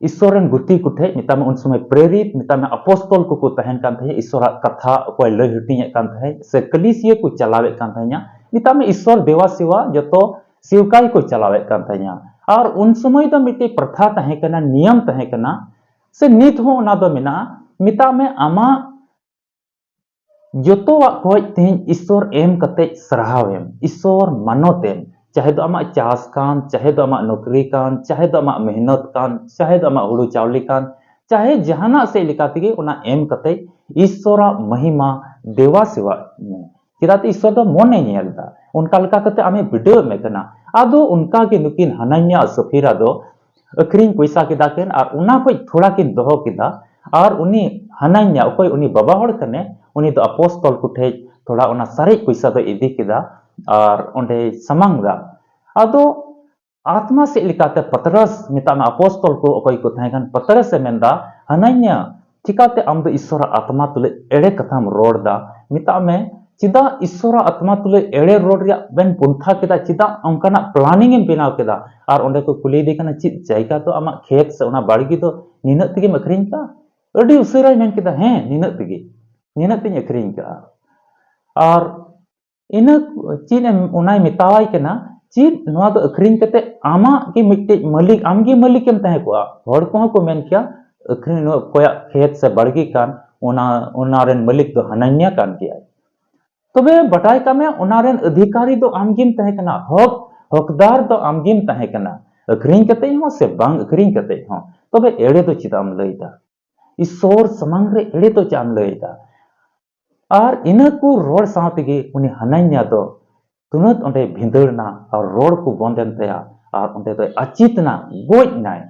ᱤᱥᱥᱚᱨ ᱨᱮᱱ ᱜᱩᱛᱤ ᱠᱚᱴᱷᱮᱡ, ᱢᱮᱛᱟᱜ ᱢᱮ ᱩᱱ ᱥᱚᱢᱚᱭ ᱯᱨᱮᱨᱤᱛ, ᱢᱮᱛᱟᱜ ᱢᱮ ᱟᱯᱚᱥᱛᱚᱞ ᱠᱚᱠᱚ ᱛᱟᱦᱮᱱ ᱠᱟᱱ ᱛᱟᱦᱮᱸᱫ, ᱤᱥᱥᱚᱨᱟᱜ ᱠᱟᱛᱷᱟ ᱚᱠᱚᱭ ᱞᱟᱹᱭ ᱦᱟᱹᱴᱤᱧᱮᱫ ᱠᱟᱱ ᱛᱟᱦᱮᱸᱫ ᱥᱮ ᱠᱟᱹᱞᱤᱥᱤᱭᱟᱹ ᱠᱚ ᱪᱟᱞᱟᱣᱮᱫ ᱠᱟᱱ ᱛᱟᱦᱮᱸᱫ, ᱢᱮᱛᱟᱜ ᱢᱮ ᱤᱥᱥᱚᱨ ᱫᱮᱣᱟ ᱥᱮᱣᱟ ᱡᱚᱛᱚ ᱥᱮᱣᱠᱟᱭ ᱠᱚ ᱪᱟᱞᱟᱣᱮᱫ ᱠᱟᱱ ᱛᱟᱦᱮᱸᱫ᱾ ᱟᱨ ᱩᱱ ᱥᱚᱢᱚᱭ ᱫᱚ ᱢᱤᱫᱴᱮᱡ ᱯᱨᱚᱛᱷᱟ ᱛᱟᱦᱮᱸ ᱠᱟᱱᱟ, ᱱᱤᱭᱚᱢ ᱛᱟᱦᱮᱸ ᱠᱟᱱᱟ, ᱥᱮ ᱱᱤᱛ ᱦᱚᱸ ᱚᱱᱟ ᱫᱚ ᱢᱮᱱᱟᱜᱼᱟ᱾ ᱢᱮᱛᱟᱜ ᱢᱮ, ᱟᱢᱟᱜ ᱡᱚᱛᱚᱣᱟᱜ ᱠᱷᱚᱡ ᱛᱮᱦᱮᱧ ᱤᱥᱥᱚᱨ ᱮᱢ ᱠᱟᱛᱮ ᱥᱟᱨᱦᱟᱣ ᱮᱢ, ᱤᱥᱥᱚᱨ ᱢᱟᱱᱚᱛ ᱮᱢ, ᱪᱟᱦᱮ ᱫᱚ ᱟᱢᱟᱜ ᱪᱟᱥ ᱠᱟᱱ, ᱪᱟᱦᱮ ᱫᱚ ᱟᱢᱟᱜ ᱱᱚᱠᱨᱤ ᱠᱟᱱ, ᱪᱟᱦᱮ ᱫᱚ ᱟᱢᱟᱜ ᱢᱮᱦᱱᱚᱛ ᱠᱟᱱ, ᱪᱟᱦᱮ ᱫᱚ ᱟᱢᱟᱜ ᱦᱩᱲᱩ ᱪᱟᱣᱞᱮ ᱠᱟᱱ, ᱪᱟᱦᱮ ᱡᱟᱦᱟᱱᱟᱜ ᱥᱮᱫ ᱞᱮᱠᱟ ᱛᱮᱜᱮ ᱚᱱᱟ ᱮᱢ ᱠᱟᱛᱮ ᱤᱥᱥᱚᱨᱟᱜ ᱢᱚᱦᱤᱢᱟ ᱫᱮᱣᱟ ᱥᱮᱣᱟ ᱢᱮ᱾ ᱪᱮᱫᱟᱜ ᱥᱮ ᱤᱥᱥᱚᱨ ᱫᱚ ᱢᱚᱱᱮ ᱧᱮᱞ ᱮᱫᱟ, ᱚᱱᱠᱟ ᱞᱮᱠᱟ ᱠᱟᱛᱮ ᱟᱢᱮ ᱵᱤᱰᱟᱹᱣ ᱮᱢᱮ ᱠᱟᱱᱟ᱾ ᱟᱫᱚ ᱚᱱᱠᱟ ᱜᱮ ᱱᱩᱠᱤᱱ ᱦᱟᱱᱟᱱᱭᱟ ᱟᱨ ᱥᱟᱹᱯᱷᱤᱨᱟ ᱫᱚ ᱟᱹᱠᱷᱨᱤᱧ ᱯᱚᱭᱥᱟ ᱠᱮᱫᱟ ᱠᱤᱱ ᱟᱨ ᱚᱱᱟ ᱠᱷᱚᱡ ᱛᱷᱚᱲᱟ ᱠᱤᱱ ᱫᱚᱦᱚ ᱠᱮᱫᱟ᱾ ᱟᱨ ᱩᱱᱤ ᱦᱟᱱᱟᱱᱭᱟ, ᱚᱠᱚᱭ ᱩᱱᱤ ᱵᱟᱵᱟ ᱦᱚᱲ ᱠᱟᱱᱮ, ᱩᱱᱤ ᱫᱚ ᱟᱯᱚᱥᱛᱚᱞ ᱠᱚ ᱴᱷᱮᱡ ᱛᱷᱚᱲᱟ ᱚᱱᱟ ᱥᱟᱨᱮᱡ ᱯᱚᱭᱥᱟ ᱫᱚᱭ ᱤᱫᱤ ᱠᱮᱫᱟ ᱟᱨ ᱚᱸᱰᱮᱭ ᱥᱟᱢᱟᱝ ᱫᱟ᱾ ᱟᱫᱚ ᱟᱛᱢᱟ ᱥᱮᱫ ᱞᱮᱠᱟᱛᱮ ᱯᱟᱛᱨᱟᱥ, ᱢᱮᱛᱟᱜ ᱢᱮ ᱟᱯᱚᱥᱛᱚᱞ ᱠᱚ ᱚᱠᱚᱭ ᱠᱚ ᱛᱟᱦᱮᱸ ᱠᱟᱱ, ᱯᱟᱛᱨᱟᱥ ᱮ ᱢᱮᱱᱫᱟ, ᱦᱟᱱᱟᱱᱭᱟ, ᱪᱤᱠᱟᱛᱮ ᱟᱢ ᱫᱚ ᱤᱥᱥᱚᱨᱟᱜ ᱟᱛᱢᱟ ᱛᱩᱞᱩᱡ ᱮᱲᱮ ᱠᱟᱛᱷᱟᱢ ᱨᱚᱲ ᱫᱟ? ᱢᱮᱛᱟᱜ ᱢᱮ, ᱪᱮᱫᱟᱜ ᱤᱥᱥᱚᱨᱟᱜ ᱟᱛᱢᱟ ᱛᱩᱞᱩᱡ ᱮᱲᱮ ᱨᱚᱲ ᱨᱮᱭᱟᱜ ᱵᱮᱱ ᱯᱚᱱᱛᱷᱟ ᱠᱮᱫᱟ? ᱪᱮᱫᱟᱜ ᱚᱱᱠᱟᱱᱟᱜ planning ᱮᱢ ᱵᱮᱱᱟᱣ ᱠᱮᱫᱟ? ᱟᱨ ᱚᱸᱰᱮ ᱠᱚ ᱠᱩᱞᱤᱭᱮᱫᱮ ᱠᱟᱱᱟ, ᱪᱮᱫ ᱡᱟᱭᱜᱟ ᱫᱚ ᱟᱢᱟᱜ ᱠᱷᱮᱛ ᱥᱮ ᱚᱱᱟ ᱵᱟᱲᱜᱮ ᱫᱚ ᱱᱤᱱᱟᱹᱜ ᱛᱮᱜᱮᱢ ᱟᱹᱠᱷᱨᱤᱧ ᱠᱟᱜᱼᱟ? ᱟᱹᱰᱤ ᱩᱥᱟᱹᱨᱟᱭ ᱢᱮᱱ ᱠᱮᱫᱟ, ᱦᱮᱸ, ᱱᱤᱱᱟᱹᱜ ᱛᱮᱜᱮ, ᱱᱤᱱᱟᱹᱜ ᱛᱮᱧ ᱟᱹᱠᱷᱨᱤᱧ ᱠᱟᱜᱼᱟ᱾ ᱟᱨ ᱤᱱᱟᱹ ᱪᱮᱫ ᱮᱢ, ᱚᱱᱟᱭ ᱢᱮᱛᱟᱣᱟᱭ ᱠᱟᱱᱟ, ᱪᱮᱫ ᱱᱚᱣᱟ ᱫᱚ ᱟᱹᱠᱷᱨᱤᱧ ᱠᱟᱛᱮ ᱟᱢᱟᱜ ᱜᱮ ᱢᱤᱫᱴᱮᱡ ᱢᱟᱹᱞᱤᱠ, ᱟᱢ ᱜᱮ ᱢᱟᱹᱞᱤᱠ ᱮᱢ ᱛᱟᱦᱮᱸ ᱠᱚᱜᱼᱟ? ᱦᱚᱲ ᱠᱚᱦᱚᱸ ᱠᱚ ᱢᱮᱱ ᱠᱮᱭᱟ, ᱟᱹᱠᱷᱨᱤᱧ, ᱱᱚᱣᱟ ᱚᱠᱚᱭᱟᱜ ᱠᱷᱮᱛ ᱥᱮ ᱵᱟᱲᱜᱮ ᱠᱟᱱ, ᱚᱱᱟ, ᱚᱱᱟ ᱨᱮᱱ ᱢᱟᱹᱞᱤᱠ ᱫᱚ ᱦᱟᱱᱟᱱᱭᱟ ᱠᱟᱱ ᱜᱮᱭᱟᱭ᱾ ᱛᱚᱵᱮ ᱵᱟᱰᱟᱭ ᱠᱟᱜ ᱢᱮ, ᱚᱱᱟ ᱨᱮᱱ ᱚᱫᱷᱤᱠᱟᱨᱤ ᱫᱚ ᱟᱢ ᱜᱮᱢ ᱛᱟᱦᱮᱸ ᱠᱟᱱᱟ, ᱦᱚᱠ ᱦᱚᱠᱫᱟᱨ ᱫᱚ ᱟᱢ ᱜᱮᱢ ᱛᱟᱦᱮᱸ ᱠᱟᱱᱟ, ᱟᱹᱠᱷᱨᱤᱧ ᱠᱟᱛᱮ ᱦᱚᱸ ᱥᱮ ᱵᱟᱝ ᱟᱹᱠᱷᱨᱤᱧ ᱠᱟᱛᱮ ᱦᱚᱸ᱾ ᱛᱚᱵᱮ ᱮᱲᱮ ᱫᱚ ᱪᱮᱫᱟᱜ ᱮᱢ ᱞᱟᱹᱭ ᱮᱫᱟ? ᱤᱥᱥᱚᱨ ᱥᱟᱢᱟᱝ ᱨᱮ ᱮᱲᱮ ᱫᱚ ᱪᱮᱫᱟᱜ ᱮᱢ ᱞᱟᱹᱭ ᱮᱫᱟ? ᱟᱨ ᱤᱱᱟᱹ ᱠᱚ ᱨᱚᱲ ᱥᱟᱶ ᱛᱮᱜᱮ ᱩᱱᱤ ᱦᱟᱱᱟᱱᱭᱟ ᱫᱚ ᱛᱩᱨᱟᱹᱛ ᱚᱸᱰᱮ ᱵᱷᱤᱸᱫᱟᱹᱲ ᱮᱱᱟ ᱟᱨ ᱨᱚᱲ ᱠᱚ ᱵᱚᱱᱫ ᱮᱱ ᱛᱟᱭᱟ᱾ ᱟᱨ ᱚᱸᱰᱮ ᱫᱚᱭ ᱟᱹᱪᱤᱛ ᱮᱱᱟ, ᱜᱚᱡ ᱮᱱᱟᱭ᱾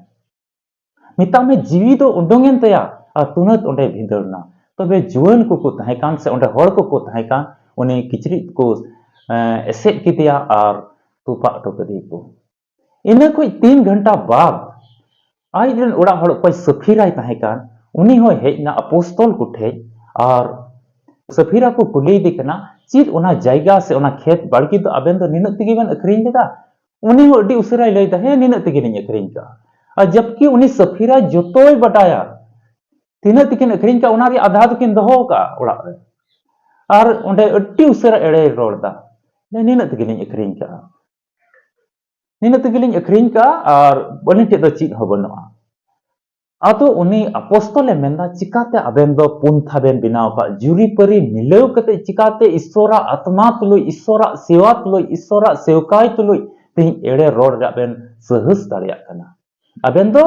ᱢᱮᱛᱟᱜ ᱢᱮ, ᱡᱤᱣᱤ ᱫᱚ ᱩᱰᱩᱝ ᱮᱱ ᱛᱟᱭᱟ ᱟᱨ ᱛᱩᱨᱟᱹᱛ ᱚᱸᱰᱮ ᱵᱷᱤᱸᱫᱟᱹᱲ ᱮᱱᱟ᱾ ᱛᱚᱵᱮ ᱡᱩᱣᱟᱹᱱ ᱠᱚᱠᱚ ᱛᱟᱦᱮᱸ ᱠᱟᱱ ᱥᱮ ᱚᱸᱰᱮ ᱦᱚᱲ ᱠᱚᱠᱚ ᱛᱟᱦᱮᱸ ᱠᱟᱱ, ᱩᱱᱤ ᱠᱤᱪᱨᱤᱡ ᱠᱚ, ᱮᱸ, ᱮᱥᱮᱫ ᱠᱮᱫᱮᱭᱟ ᱟᱨ ᱛᱚᱯᱟ ᱦᱚᱴᱚ ᱠᱟᱫᱮᱭᱟᱠᱚ᱾ ᱤᱱᱟᱹ ᱠᱷᱚᱡ ᱛᱤᱱ ᱜᱷᱚᱱᱴᱟ ᱵᱟᱫ ᱟᱡ ᱨᱮᱱ ᱚᱲᱟᱜ ᱦᱚᱲ ᱚᱠᱚᱭ ᱥᱟᱹᱯᱷᱤᱨᱟᱭ ᱛᱟᱦᱮᱸ ᱠᱟᱱ, ᱩᱱᱤ ᱦᱚᱸᱭ ᱦᱮᱡ ᱮᱱᱟ ᱟᱯᱚᱥᱛᱚᱞ ᱠᱚ ᱴᱷᱮᱡ᱾ ᱟᱨ ᱥᱟᱹᱯᱷᱤᱨᱟ ᱠᱚ ᱠᱩᱞᱤᱭᱮᱫᱮ ᱠᱟᱱᱟ, ᱪᱮᱫ ᱚᱱᱟ ᱡᱟᱭᱜᱟ ᱥᱮ ᱚᱱᱟ ᱠᱷᱮᱛ ᱵᱟᱲᱜᱮ ᱫᱚ ᱟᱵᱮᱱ ᱫᱚ ᱱᱤᱱᱟᱹᱜ ᱛᱮᱜᱮ ᱵᱮᱱ ᱟᱹᱠᱷᱨᱤᱧ ᱞᱮᱫᱟ? ᱩᱱᱤ ᱦᱚᱸ ᱟᱹᱰᱤ ᱩᱥᱟᱹᱨᱟᱭ ᱞᱟᱹᱭ ᱮᱫᱟ, ᱦᱮᱸ, ᱱᱤᱱᱟᱹᱜ ᱛᱮᱜᱮ ᱞᱤᱧ ᱟᱹᱠᱷᱨᱤᱧ ᱠᱟᱜᱼᱟ᱾ ᱟᱨ ᱡᱟᱵᱠᱤ ᱩᱱᱤ ᱥᱟᱹᱯᱷᱤᱨᱟ ᱡᱚᱛᱚᱭ ᱵᱟᱰᱟᱭᱟ, ᱛᱤᱱᱟᱹᱜ ᱛᱮᱠᱤᱱ ᱟᱹᱠᱷᱨᱤᱧ ᱠᱟᱜᱼᱟ, ᱚᱱᱟ ᱨᱮᱭᱟᱜ ᱟᱫᱷᱟ ᱫᱚᱠᱤᱱ ᱫᱚᱦᱚ ᱠᱟᱜᱼᱟ ᱚᱲᱟᱜ ᱨᱮ᱾ ᱟᱨ ᱚᱸᱰᱮ ᱟᱹᱰᱤ ᱩᱥᱟᱹᱨᱟ ᱮᱲᱮᱭ ᱨᱚᱲ ᱮᱫᱟ, ᱱᱤᱱᱟᱹᱜ ᱛᱮᱜᱮ ᱞᱤᱧ ᱟᱹᱠᱷᱨᱤᱧ ᱠᱟᱜᱼᱟ, ᱱᱤᱱᱟᱹᱜ ᱛᱮᱜᱮ ᱞᱤᱧ ᱟᱹᱠᱷᱨᱤᱧ ᱠᱟᱜᱼᱟ, ᱟᱨ ᱟᱹᱞᱤᱧ ᱴᱷᱮᱡ ᱫᱚ ᱪᱮᱫ ᱦᱚᱸ ᱵᱟᱹᱱᱩᱜᱼᱟ᱾ ᱟᱫᱚ ᱩᱱᱤ ᱟᱯᱚᱥᱛᱚᱞᱮ ᱢᱮᱱᱫᱟ, ᱪᱤᱠᱟᱛᱮ ᱟᱵᱮᱱ ᱫᱚ ᱯᱚᱱᱛᱷᱟ ᱵᱮᱱ ᱵᱮᱱᱟᱣ ᱟᱠᱟᱫ? ᱡᱩᱨᱤᱯᱟᱹᱨᱤ ᱢᱤᱞᱟᱹᱣ ᱠᱟᱛᱮ ᱪᱤᱠᱟᱛᱮ ᱤᱥᱥᱚᱨᱟᱜ ᱟᱛᱢᱟ ᱛᱩᱞᱩᱡ, ᱤᱥᱥᱚᱨᱟᱜ ᱥᱮᱣᱟ ᱛᱩᱞᱩᱡ, ᱤᱥᱥᱚᱨᱟᱜ ᱥᱮᱣᱠᱟᱭ ᱛᱩᱞᱩᱡ ᱛᱮᱦᱮᱧ ᱮᱲᱮ ᱨᱚᱲ ᱨᱮᱭᱟᱜ ᱵᱮᱱ ᱥᱟᱦᱟᱥ ᱫᱟᱲᱮᱭᱟᱜ ᱠᱟᱱᱟ? ᱟᱵᱮᱱ ᱫᱚ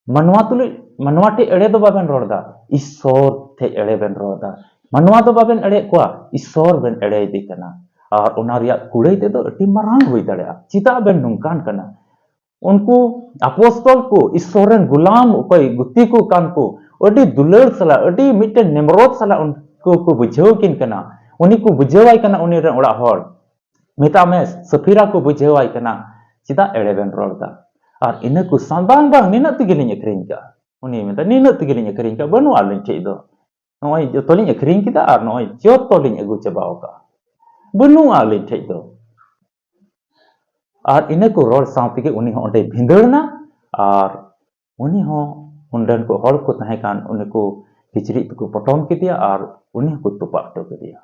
ᱢᱟᱱᱣᱟ ᱛᱩᱞᱩᱡ, ᱢᱟᱱᱣᱟ ᱴᱷᱮᱡ ᱮᱲᱮ ᱫᱚ ᱵᱟᱵᱮᱱ ᱨᱚᱲ ᱫᱟ, ᱤᱥᱥᱚᱨ ᱴᱷᱮᱡ ᱮᱲᱮ ᱵᱮᱱ ᱨᱚᱲ ᱫᱟ᱾ ᱢᱟᱱᱣᱟ ᱫᱚ ᱵᱟᱵᱮᱱ ᱮᱲᱮᱭᱮᱫ ᱠᱚᱣᱟ, ᱤᱥᱥᱚᱨ ᱵᱮᱱ ᱮᱲᱮᱭᱮᱫᱮ ᱠᱟᱱᱟ᱾ ᱟᱨ ᱚᱱᱟ ᱨᱮᱭᱟᱜ ᱠᱩᱲᱟᱹᱭ ᱛᱮᱫᱚ ᱟᱹᱰᱤ ᱢᱟᱨᱟᱝ ᱦᱩᱭ ᱫᱟᱲᱮᱭᱟᱜᱼᱟ᱾ ᱪᱮᱫᱟᱜ ᱵᱮᱱ ᱱᱚᱝᱠᱟᱱ ᱠᱟᱱᱟ? ᱩᱱᱠᱩ ᱟᱯᱚᱥᱛᱚᱞ ᱠᱚ, ᱤᱥᱥᱚᱨ ᱨᱮᱱ ᱜᱩᱞᱟᱢ, ᱚᱠᱚᱭ ᱜᱩᱛᱤ ᱠᱚ ᱠᱟᱱ ᱠᱚ, ᱟᱹᱰᱤ ᱫᱩᱞᱟᱹᱲ ᱥᱟᱞᱟᱜ, ᱟᱹᱰᱤ ᱢᱤᱫᱴᱮᱱ ᱱᱮᱢᱨᱚᱫ ᱥᱟᱞᱟᱜ ᱩᱱᱠᱩ ᱠᱚ ᱵᱩᱡᱷᱟᱹᱣ ᱠᱤᱱ ᱠᱟᱱᱟ᱾ ᱩᱱᱤ ᱠᱚ ᱵᱩᱡᱷᱟᱹᱣᱟᱭ ᱠᱟᱱᱟ, ᱩᱱᱤ ᱨᱮᱱ ᱚᱲᱟᱜ ᱦᱚᱲ᱾ ᱢᱮᱛᱟᱜ ᱢᱮ, ᱥᱟᱯᱷᱤᱨᱟ ᱠᱚ ᱵᱩᱡᱷᱟᱹᱣᱟᱭ ᱠᱟᱱᱟ, ᱪᱮᱫᱟᱜ ᱮᱲᱮ ᱵᱮᱱ ᱨᱚᱲ ᱫᱟ? ᱟᱨ ᱤᱱᱟᱹ ᱠᱚ ᱥᱟᱶ, ᱵᱟᱝ, ᱵᱟᱝ, ᱱᱤᱱᱟᱹᱜ ᱛᱮᱜᱮ ᱞᱤᱧ ᱟᱹᱠᱷᱨᱤᱧ ᱠᱟᱜᱼᱟ᱾ ᱩᱱᱤ ᱢᱮᱱᱫᱟ, ᱱᱤᱱᱟᱹᱜ ᱛᱮᱜᱮ ᱞᱤᱧ ᱟᱹᱠᱷᱨᱤᱧ ᱠᱟᱜᱼᱟ, ᱵᱟᱹᱱᱩᱜᱼᱟ ᱟᱹᱞᱤᱧ ᱴᱷᱮᱡ ᱫᱚ᱾ ᱱᱚᱜᱼᱚᱭ ᱡᱚᱛᱚ ᱞᱤᱧ ᱟᱹᱠᱷᱨᱤᱧ ᱠᱮᱫᱟ ᱟᱨ ᱱᱚᱜᱼᱚᱭ ᱡᱚᱛᱚ ᱞᱤᱧ ᱟᱹᱜᱩ ᱪᱟᱵᱟᱣ ᱠᱟᱜᱼᱟ, ᱵᱟᱹᱱᱩᱜᱼᱟ ᱟᱹᱞᱤᱧ ᱴᱷᱮᱡ ᱫᱚ᱾ ᱟᱨ ᱤᱱᱟᱹ ᱠᱚ ᱨᱚᱲ ᱥᱟᱶ ᱛᱮᱜᱮ ᱩᱱᱤ ᱦᱚᱸ ᱚᱸᱰᱮᱭ ᱵᱷᱤᱸᱫᱟᱹᱲ ᱮᱱᱟ ᱟᱨ ᱩᱱᱤ ᱦᱚᱸ, ᱚᱸᱰᱮᱱ ᱠᱚ ᱦᱚᱲ ᱠᱚ ᱛᱟᱦᱮᱸ ᱠᱟᱱ, ᱩᱱᱤ ᱠᱚ ᱠᱤᱪᱨᱤᱡ ᱛᱮᱠᱚ ᱯᱚᱴᱚᱢ ᱠᱮᱫᱮᱭᱟ ᱟᱨ ᱩᱱᱤ ᱦᱚᱸᱠᱚ ᱛᱚᱯᱟ ᱦᱚᱴᱚ ᱠᱮᱫᱮᱭᱟ᱾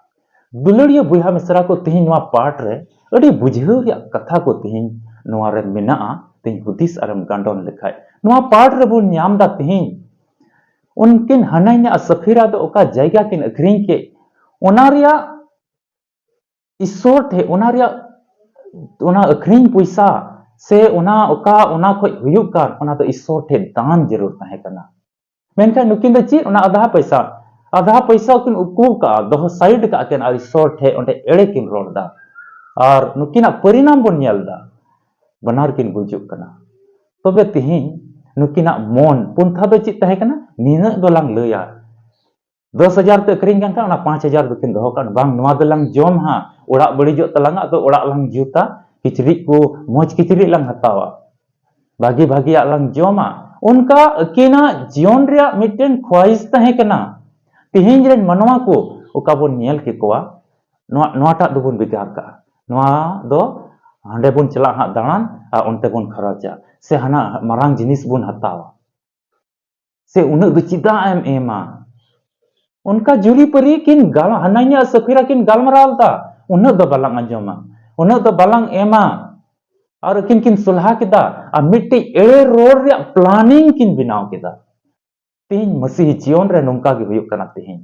ᱫᱩᱞᱟᱹᱲᱤᱭᱟᱹ ᱵᱚᱭᱦᱟ ᱢᱤᱥᱨᱟ ᱠᱚ, ᱛᱮᱦᱮᱧ ᱱᱚᱣᱟ ᱯᱟᱴ ᱨᱮ ᱟᱹᱰᱤ ᱵᱩᱡᱷᱟᱹᱣ ᱨᱮᱭᱟᱜ ᱠᱟᱛᱷᱟ ᱠᱚ ᱛᱮᱦᱮᱧ ᱱᱚᱣᱟ ᱨᱮ ᱢᱮᱱᱟᱜᱼᱟ᱾ ᱛᱮᱦᱮᱧ ᱦᱩᱫᱤᱥ ᱟᱨᱮᱢ ᱜᱟᱸᱰᱚᱱ ᱞᱮᱠᱷᱟᱡ, ᱱᱚᱣᱟ ᱯᱟᱴ ᱨᱮᱵᱚᱱ ᱧᱟᱢ ᱫᱟ ᱛᱮᱦᱮᱧ ᱩᱱᱠᱤᱱ ᱦᱟᱱᱟᱱᱤᱭᱟ ᱟᱨ ᱥᱟᱯᱷᱤᱨᱟ ᱫᱚ ᱚᱠᱟ ᱡᱟᱭᱜᱟ ᱠᱤᱱ ᱟᱹᱠᱷᱨᱤᱧ ᱠᱮᱫ, ᱚᱱᱟ ᱨᱮᱭᱟᱜ ᱤᱥᱥᱚᱨ ᱴᱷᱮᱡ ᱚᱱᱟ ᱨᱮᱭᱟᱜ, ᱚᱱᱟ ᱟᱹᱠᱷᱨᱤᱧ ᱯᱚᱭᱥᱟ ᱥᱮ ᱚᱱᱟ ᱚᱠᱟ ᱚᱱᱟ ᱠᱷᱚᱡ ᱦᱩᱭᱩᱜ ᱠᱟᱱ, ᱚᱱᱟ ᱫᱚ ᱤᱥᱥᱚᱨ ᱴᱷᱮᱡ ᱫᱟᱱ ᱡᱟᱹᱨᱩᱲ ᱛᱟᱦᱮᱸ ᱠᱟᱱᱟ᱾ ᱢᱮᱱᱠᱷᱟᱱ ᱱᱩᱠᱤᱱ ᱫᱚ ᱪᱮᱫ? ᱚᱱᱟ ᱟᱫᱷᱟ ᱯᱚᱭᱥᱟ, ᱟᱫᱷᱟ ᱯᱚᱭᱥᱟ ᱠᱤᱱ ᱩᱠᱩ ᱠᱟᱜᱼᱟ, ᱫᱚᱦᱚ side ᱠᱟᱜᱼᱟ ᱠᱤᱱ ᱟᱨ ᱤᱥᱥᱚᱨ ᱴᱷᱮᱡ ᱚᱸᱰᱮ ᱮᱲᱮ ᱠᱤᱱ ᱨᱚᱲ ᱫᱟ᱾ ᱟᱨ ᱱᱩᱠᱤᱱᱟᱜ ᱯᱚᱨᱤᱱᱟᱢ ᱵᱚᱱ ᱧᱮᱞ ᱫᱟ, ᱵᱟᱱᱟᱨ ᱠᱤᱱ ᱜᱩᱡᱩᱜ ᱠᱟᱱᱟ᱾ ᱛᱚᱵᱮ ᱛᱤᱦᱤᱧ ᱱᱩᱠᱤᱱᱟᱜ ᱢᱚᱱ ᱯᱚᱱᱛᱷᱟ ᱫᱚ ᱪᱮᱫ ᱛᱟᱦᱮᱸ ᱠᱟᱱᱟ? ᱱᱤᱱᱟᱹᱜ ᱫᱚᱞᱟᱝ ᱞᱟᱹᱭᱟ, ᱫᱚᱥ ᱦᱟᱡᱟᱨ ᱛᱮ ᱟᱹᱠᱷᱨᱤᱧ ᱠᱟᱱ ᱠᱷᱟᱱ ᱚᱱᱟ ᱯᱟᱸᱪ ᱦᱟᱡᱟᱨ ᱫᱚᱠᱤᱱ ᱫᱚᱦᱚ ᱠᱟᱜ, ᱵᱟᱝ, ᱱᱚᱣᱟ ᱫᱚᱞᱟᱝ ᱡᱚᱢ ᱦᱟᱸᱜ, ᱚᱲᱟᱜ ᱵᱟᱹᱲᱤᱡᱚᱜ ᱛᱟᱞᱟᱝᱟ, ᱟᱫᱚ ᱚᱲᱟᱜ ᱞᱟᱝ ᱡᱩᱛᱟ, ᱠᱤᱪᱨᱤᱡ ᱠᱚ ᱢᱚᱡᱽ ᱠᱤᱪᱨᱤᱡ ᱞᱟᱝ ᱦᱟᱛᱟᱣᱟ, ᱵᱷᱟᱜᱤ ᱵᱷᱟᱜᱤᱭᱟᱜ ᱞᱟᱝ ᱡᱚᱢᱟ᱾ ᱚᱱᱠᱟ ᱟᱹᱠᱤᱱᱟᱜ ᱡᱤᱭᱚᱱ ᱨᱮᱭᱟᱜ ᱢᱤᱫᱴᱮᱱ ᱠᱷᱚᱣᱟᱦᱤᱥ ᱛᱟᱦᱮᱸ ᱠᱟᱱᱟ᱾ ᱛᱮᱦᱮᱧ ᱨᱮᱱ ᱢᱟᱱᱣᱟ ᱠᱚ ᱚᱠᱟ ᱵᱚᱱ ᱧᱮᱞ ᱠᱮᱠᱚᱣᱟ, ᱱᱚᱣᱟ, ᱱᱚᱣᱟᱴᱟᱜ ᱫᱚᱵᱚᱱ ᱵᱷᱮᱜᱟᱨ ᱠᱟᱜᱼᱟ᱾ ᱱᱚᱣᱟ ᱫᱚ ᱦᱟᱸᱰᱮ ᱵᱚᱱ ᱪᱟᱞᱟᱜᱼᱟ ᱦᱟᱸᱜ ᱫᱟᱬᱟᱱ ᱟᱨ ᱚᱱᱛᱮ ᱵᱚᱱ ᱠᱷᱚᱨᱚᱪᱟ, ᱥᱮ ᱦᱟᱱᱟ ᱢᱟᱨᱟᱝ ᱡᱤᱱᱤᱥ ᱵᱚᱱ ᱦᱟᱛᱟᱣᱟ, ᱥᱮ ᱩᱱᱟᱹᱜ ᱫᱚ ᱪᱮᱫᱟᱜ ᱮᱢ ᱮᱢᱟ? ᱚᱱᱠᱟ ᱡᱩᱨᱤᱯᱟᱹᱨᱤ ᱠᱤᱱ ᱜᱟᱞ-, ᱦᱟᱱᱟᱱᱤᱭᱟ ᱥᱟᱹᱯᱷᱤᱨᱟ ᱠᱤᱱ ᱜᱟᱞᱢᱟᱨᱟᱣ ᱞᱮᱫᱟ, ᱩᱱᱟᱹᱜ ᱫᱚ ᱵᱟᱞᱟᱝ ᱟᱸᱡᱚᱢᱟ, ᱩᱱᱟᱹᱜ ᱫᱚ ᱵᱟᱞᱟᱝ ᱮᱢᱟ᱾ ᱟᱨ ᱟᱹᱠᱤᱱ ᱠᱤᱱ ᱥᱚᱞᱦᱟ ᱠᱮᱫᱟ ᱟᱨ ᱢᱤᱫᱴᱤᱡ ᱮᱲᱮ ᱨᱚᱲ ᱨᱮᱭᱟᱜ ᱯᱞᱟᱱᱤᱝ ᱠᱤᱱ ᱵᱮᱱᱟᱣ ᱠᱮᱫᱟ᱾ ᱛᱮᱦᱮᱧ ᱢᱟᱹᱥᱤᱦᱤ ᱡᱤᱭᱚᱱ ᱨᱮ ᱱᱚᱝᱠᱟ ᱜᱮ ᱦᱩᱭᱩᱜ ᱠᱟᱱᱟ᱾ ᱛᱮᱦᱮᱧ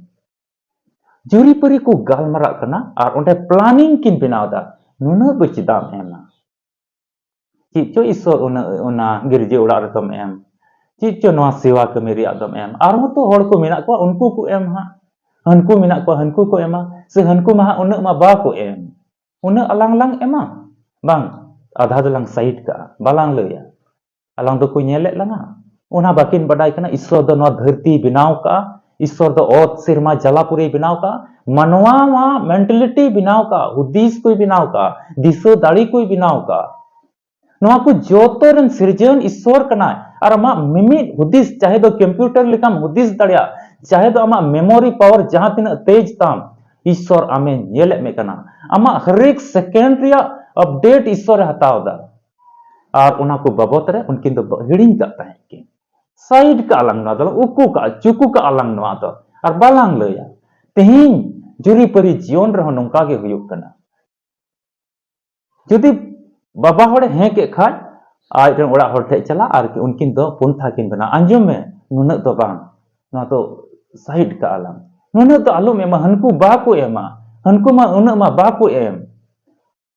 ᱡᱩᱨᱤᱯᱟᱹᱨᱤ ᱠᱚ ᱜᱟᱞᱢᱟᱨᱟᱜ ᱠᱟᱱᱟ ᱟᱨ ᱚᱸᱰᱮ ᱯᱞᱟᱱᱤᱝ ᱠᱤᱱ ᱵᱮᱱᱟᱣ ᱮᱫᱟ, ᱱᱩᱱᱟᱹᱜ ᱫᱚ ᱪᱮᱫᱟᱜ ᱮᱢ ᱮᱢᱟ? ᱪᱮᱫ ᱪᱚ ᱤᱥᱚᱨ ᱩᱱᱟᱹᱜ ᱚᱱᱟ ᱜᱤᱨᱡᱟᱹ ᱚᱲᱟᱜ ᱨᱮᱫᱚᱢ ᱮᱢ, ᱪᱮᱫ ᱪᱚ ᱱᱚᱣᱟ ᱥᱮᱣᱟ ᱠᱟᱹᱢᱤ ᱨᱮᱭᱟᱜ ᱫᱚᱢ ᱮᱢ, ᱟᱨᱦᱚᱸ ᱛᱚ ᱦᱚᱲ ᱠᱚ ᱢᱮᱱᱟᱜ ᱠᱚᱣᱟ, ᱩᱱᱠᱩ ᱠᱚ ᱮᱢ ᱦᱟᱸᱜ, ᱦᱟᱹᱱᱠᱩ ᱢᱮᱱᱟᱜ ᱠᱚᱣᱟ, ᱦᱟᱹᱱᱠᱩ ᱠᱚ ᱮᱢᱟ, ᱥᱮ ᱦᱟᱹᱱᱠᱩ ᱢᱟ ᱦᱟᱸᱜ ᱩᱱᱟᱹᱜ ᱢᱟ ᱵᱟᱠᱚ ᱮᱢ, ᱩᱱᱟᱹᱜ ᱟᱞᱟᱝ ᱞᱟᱝ ᱮᱢᱟ, ᱵᱟᱝ, ᱟᱫᱷᱟ ᱫᱚᱞᱟᱝ ᱥᱟᱭᱤᱰ ᱠᱟᱜᱼᱟ, ᱵᱟᱞᱟᱝ ᱞᱟᱹᱭᱟ᱾ ᱟᱞᱟᱝ ᱫᱚᱠᱚ ᱧᱮᱞᱮᱫ ᱞᱟᱝᱟ᱾ ᱚᱱᱟ ᱵᱟᱹᱠᱤᱱ ᱵᱟᱰᱟᱭ ᱠᱟᱱᱟ, ᱤᱥᱥᱚᱨ ᱫᱚ ᱱᱚᱣᱟ ᱫᱷᱟᱹᱨᱛᱤᱭ ᱵᱮᱱᱟᱣ ᱠᱟᱜᱼᱟ, ᱤᱥᱥᱚᱨ ᱫᱚ ᱚᱛ, ᱥᱮᱨᱢᱟ, ᱡᱟᱞᱟᱯᱩᱨᱤᱭ ᱵᱮᱱᱟᱣ ᱠᱟᱜᱼᱟ, ᱢᱟᱱᱣᱟ ᱢᱟ ᱢᱮᱱᱴᱟᱞᱤᱴᱤᱭ ᱵᱮᱱᱟᱣ ᱠᱟᱜᱼᱟ, ᱦᱩᱫᱤᱥ ᱠᱚᱭ ᱵᱮᱱᱟᱣ ᱠᱟᱜᱼᱟ, ᱫᱤᱥᱟᱹ ᱫᱟᱲᱮ ᱠᱚᱭ ᱵᱮᱱᱟᱣ ᱠᱟᱜᱼᱟ᱾ ᱱᱚᱣᱟ ᱠᱚ ᱡᱚᱛᱚ ᱨᱮᱱ ᱥᱤᱨᱡᱚᱱ ᱤᱥᱥᱚᱨ ᱠᱟᱱᱟᱭ᱾ ᱟᱨ ᱟᱢᱟᱜ ᱢᱤᱢᱤᱫ ᱦᱩᱫᱤᱥ, ᱪᱟᱦᱮ ᱫᱚ ᱠᱚᱢᱯᱤᱭᱩᱴᱟᱨ ᱞᱮᱠᱟᱢ ᱦᱩᱫᱤᱥ ᱫᱟᱲᱮᱭᱟᱜ, ᱪᱟᱦᱮ ᱫᱚ ᱟᱢᱟᱜ ᱢᱮᱢᱳᱨᱤ ᱯᱟᱣᱟᱨ ᱡᱟᱦᱟᱸ ᱛᱤᱱᱟᱹᱜ ᱛᱮᱡᱽ ᱛᱟᱢ, ᱤᱥᱥᱚᱨ ᱟᱢᱮ ᱧᱮᱞᱮᱫ ᱢᱮ ᱠᱟᱱᱟ᱾ ᱟᱢᱟᱜ ᱦᱟᱨᱮᱠ ᱥᱮᱠᱮᱱᱰ ᱨᱮᱭᱟᱜ ᱟᱯᱰᱮᱴ ᱤᱥᱥᱚᱨᱮ ᱦᱟᱛᱟᱣ ᱮᱫᱟ᱾ ᱟᱨ ᱚᱱᱟ ᱠᱚ ᱵᱟᱵᱚᱛ ᱨᱮ ᱩᱱᱠᱤᱱ ᱫᱚ ᱦᱤᱲᱤᱧ ᱠᱟᱜ ᱛᱟᱦᱮᱸᱫ ᱠᱤᱱ᱾ ᱥᱟᱭᱤᱰ ᱠᱟᱜᱼᱟ ᱞᱟᱝ ᱱᱚᱣᱟ ᱫᱚ, ᱩᱠᱩ ᱠᱟᱜᱼᱟ, ᱪᱩᱠᱩ ᱠᱟᱜᱼᱟ ᱞᱟᱝ ᱱᱚᱣᱟ ᱫᱚ, ᱟᱨ ᱵᱟᱞᱟᱝ ᱞᱟᱹᱭᱟ᱾ ᱛᱮᱦᱮᱧ ᱡᱩᱨᱤᱯᱟᱹᱨᱤ ᱡᱤᱭᱚᱱ ᱨᱮᱦᱚᱸ ᱱᱚᱝᱠᱟ ᱜᱮ ᱦᱩᱭᱩᱜ ᱠᱟᱱᱟ᱾ ᱡᱩᱫᱤ ᱵᱟᱵᱟ ᱦᱚᱲᱮ ᱦᱮᱸ ᱠᱮᱫ ᱠᱷᱟᱡ, ᱟᱡ ᱨᱮᱱ ᱚᱲᱟᱜ ᱦᱚᱲ ᱴᱷᱮᱡ ᱪᱟᱞᱟᱜ ᱟᱨ ᱩᱱᱠᱤᱱ ᱫᱚ ᱯᱚᱱᱛᱷᱟ ᱠᱤᱱ ᱵᱮᱱᱟᱣᱟ, "ᱟᱸᱡᱚᱢ ᱢᱮ, ᱱᱩᱱᱟᱹᱜ ᱫᱚ ᱵᱟᱝ, ᱱᱚᱣᱟ ᱫᱚ ᱥᱟᱭᱤᱰ ᱠᱟᱜᱼᱟ ᱞᱟᱝ, ᱱᱩᱱᱟᱹᱜ ᱫᱚ ᱟᱞᱚᱢ ᱮᱢᱟ, ᱦᱟᱹᱱᱠᱩ ᱵᱟᱠᱚ ᱮᱢᱟ, ᱦᱟᱹᱱᱠᱩ ᱢᱟ ᱩᱱᱟᱹᱜ ᱢᱟ ᱵᱟᱠᱚ ᱮᱢ,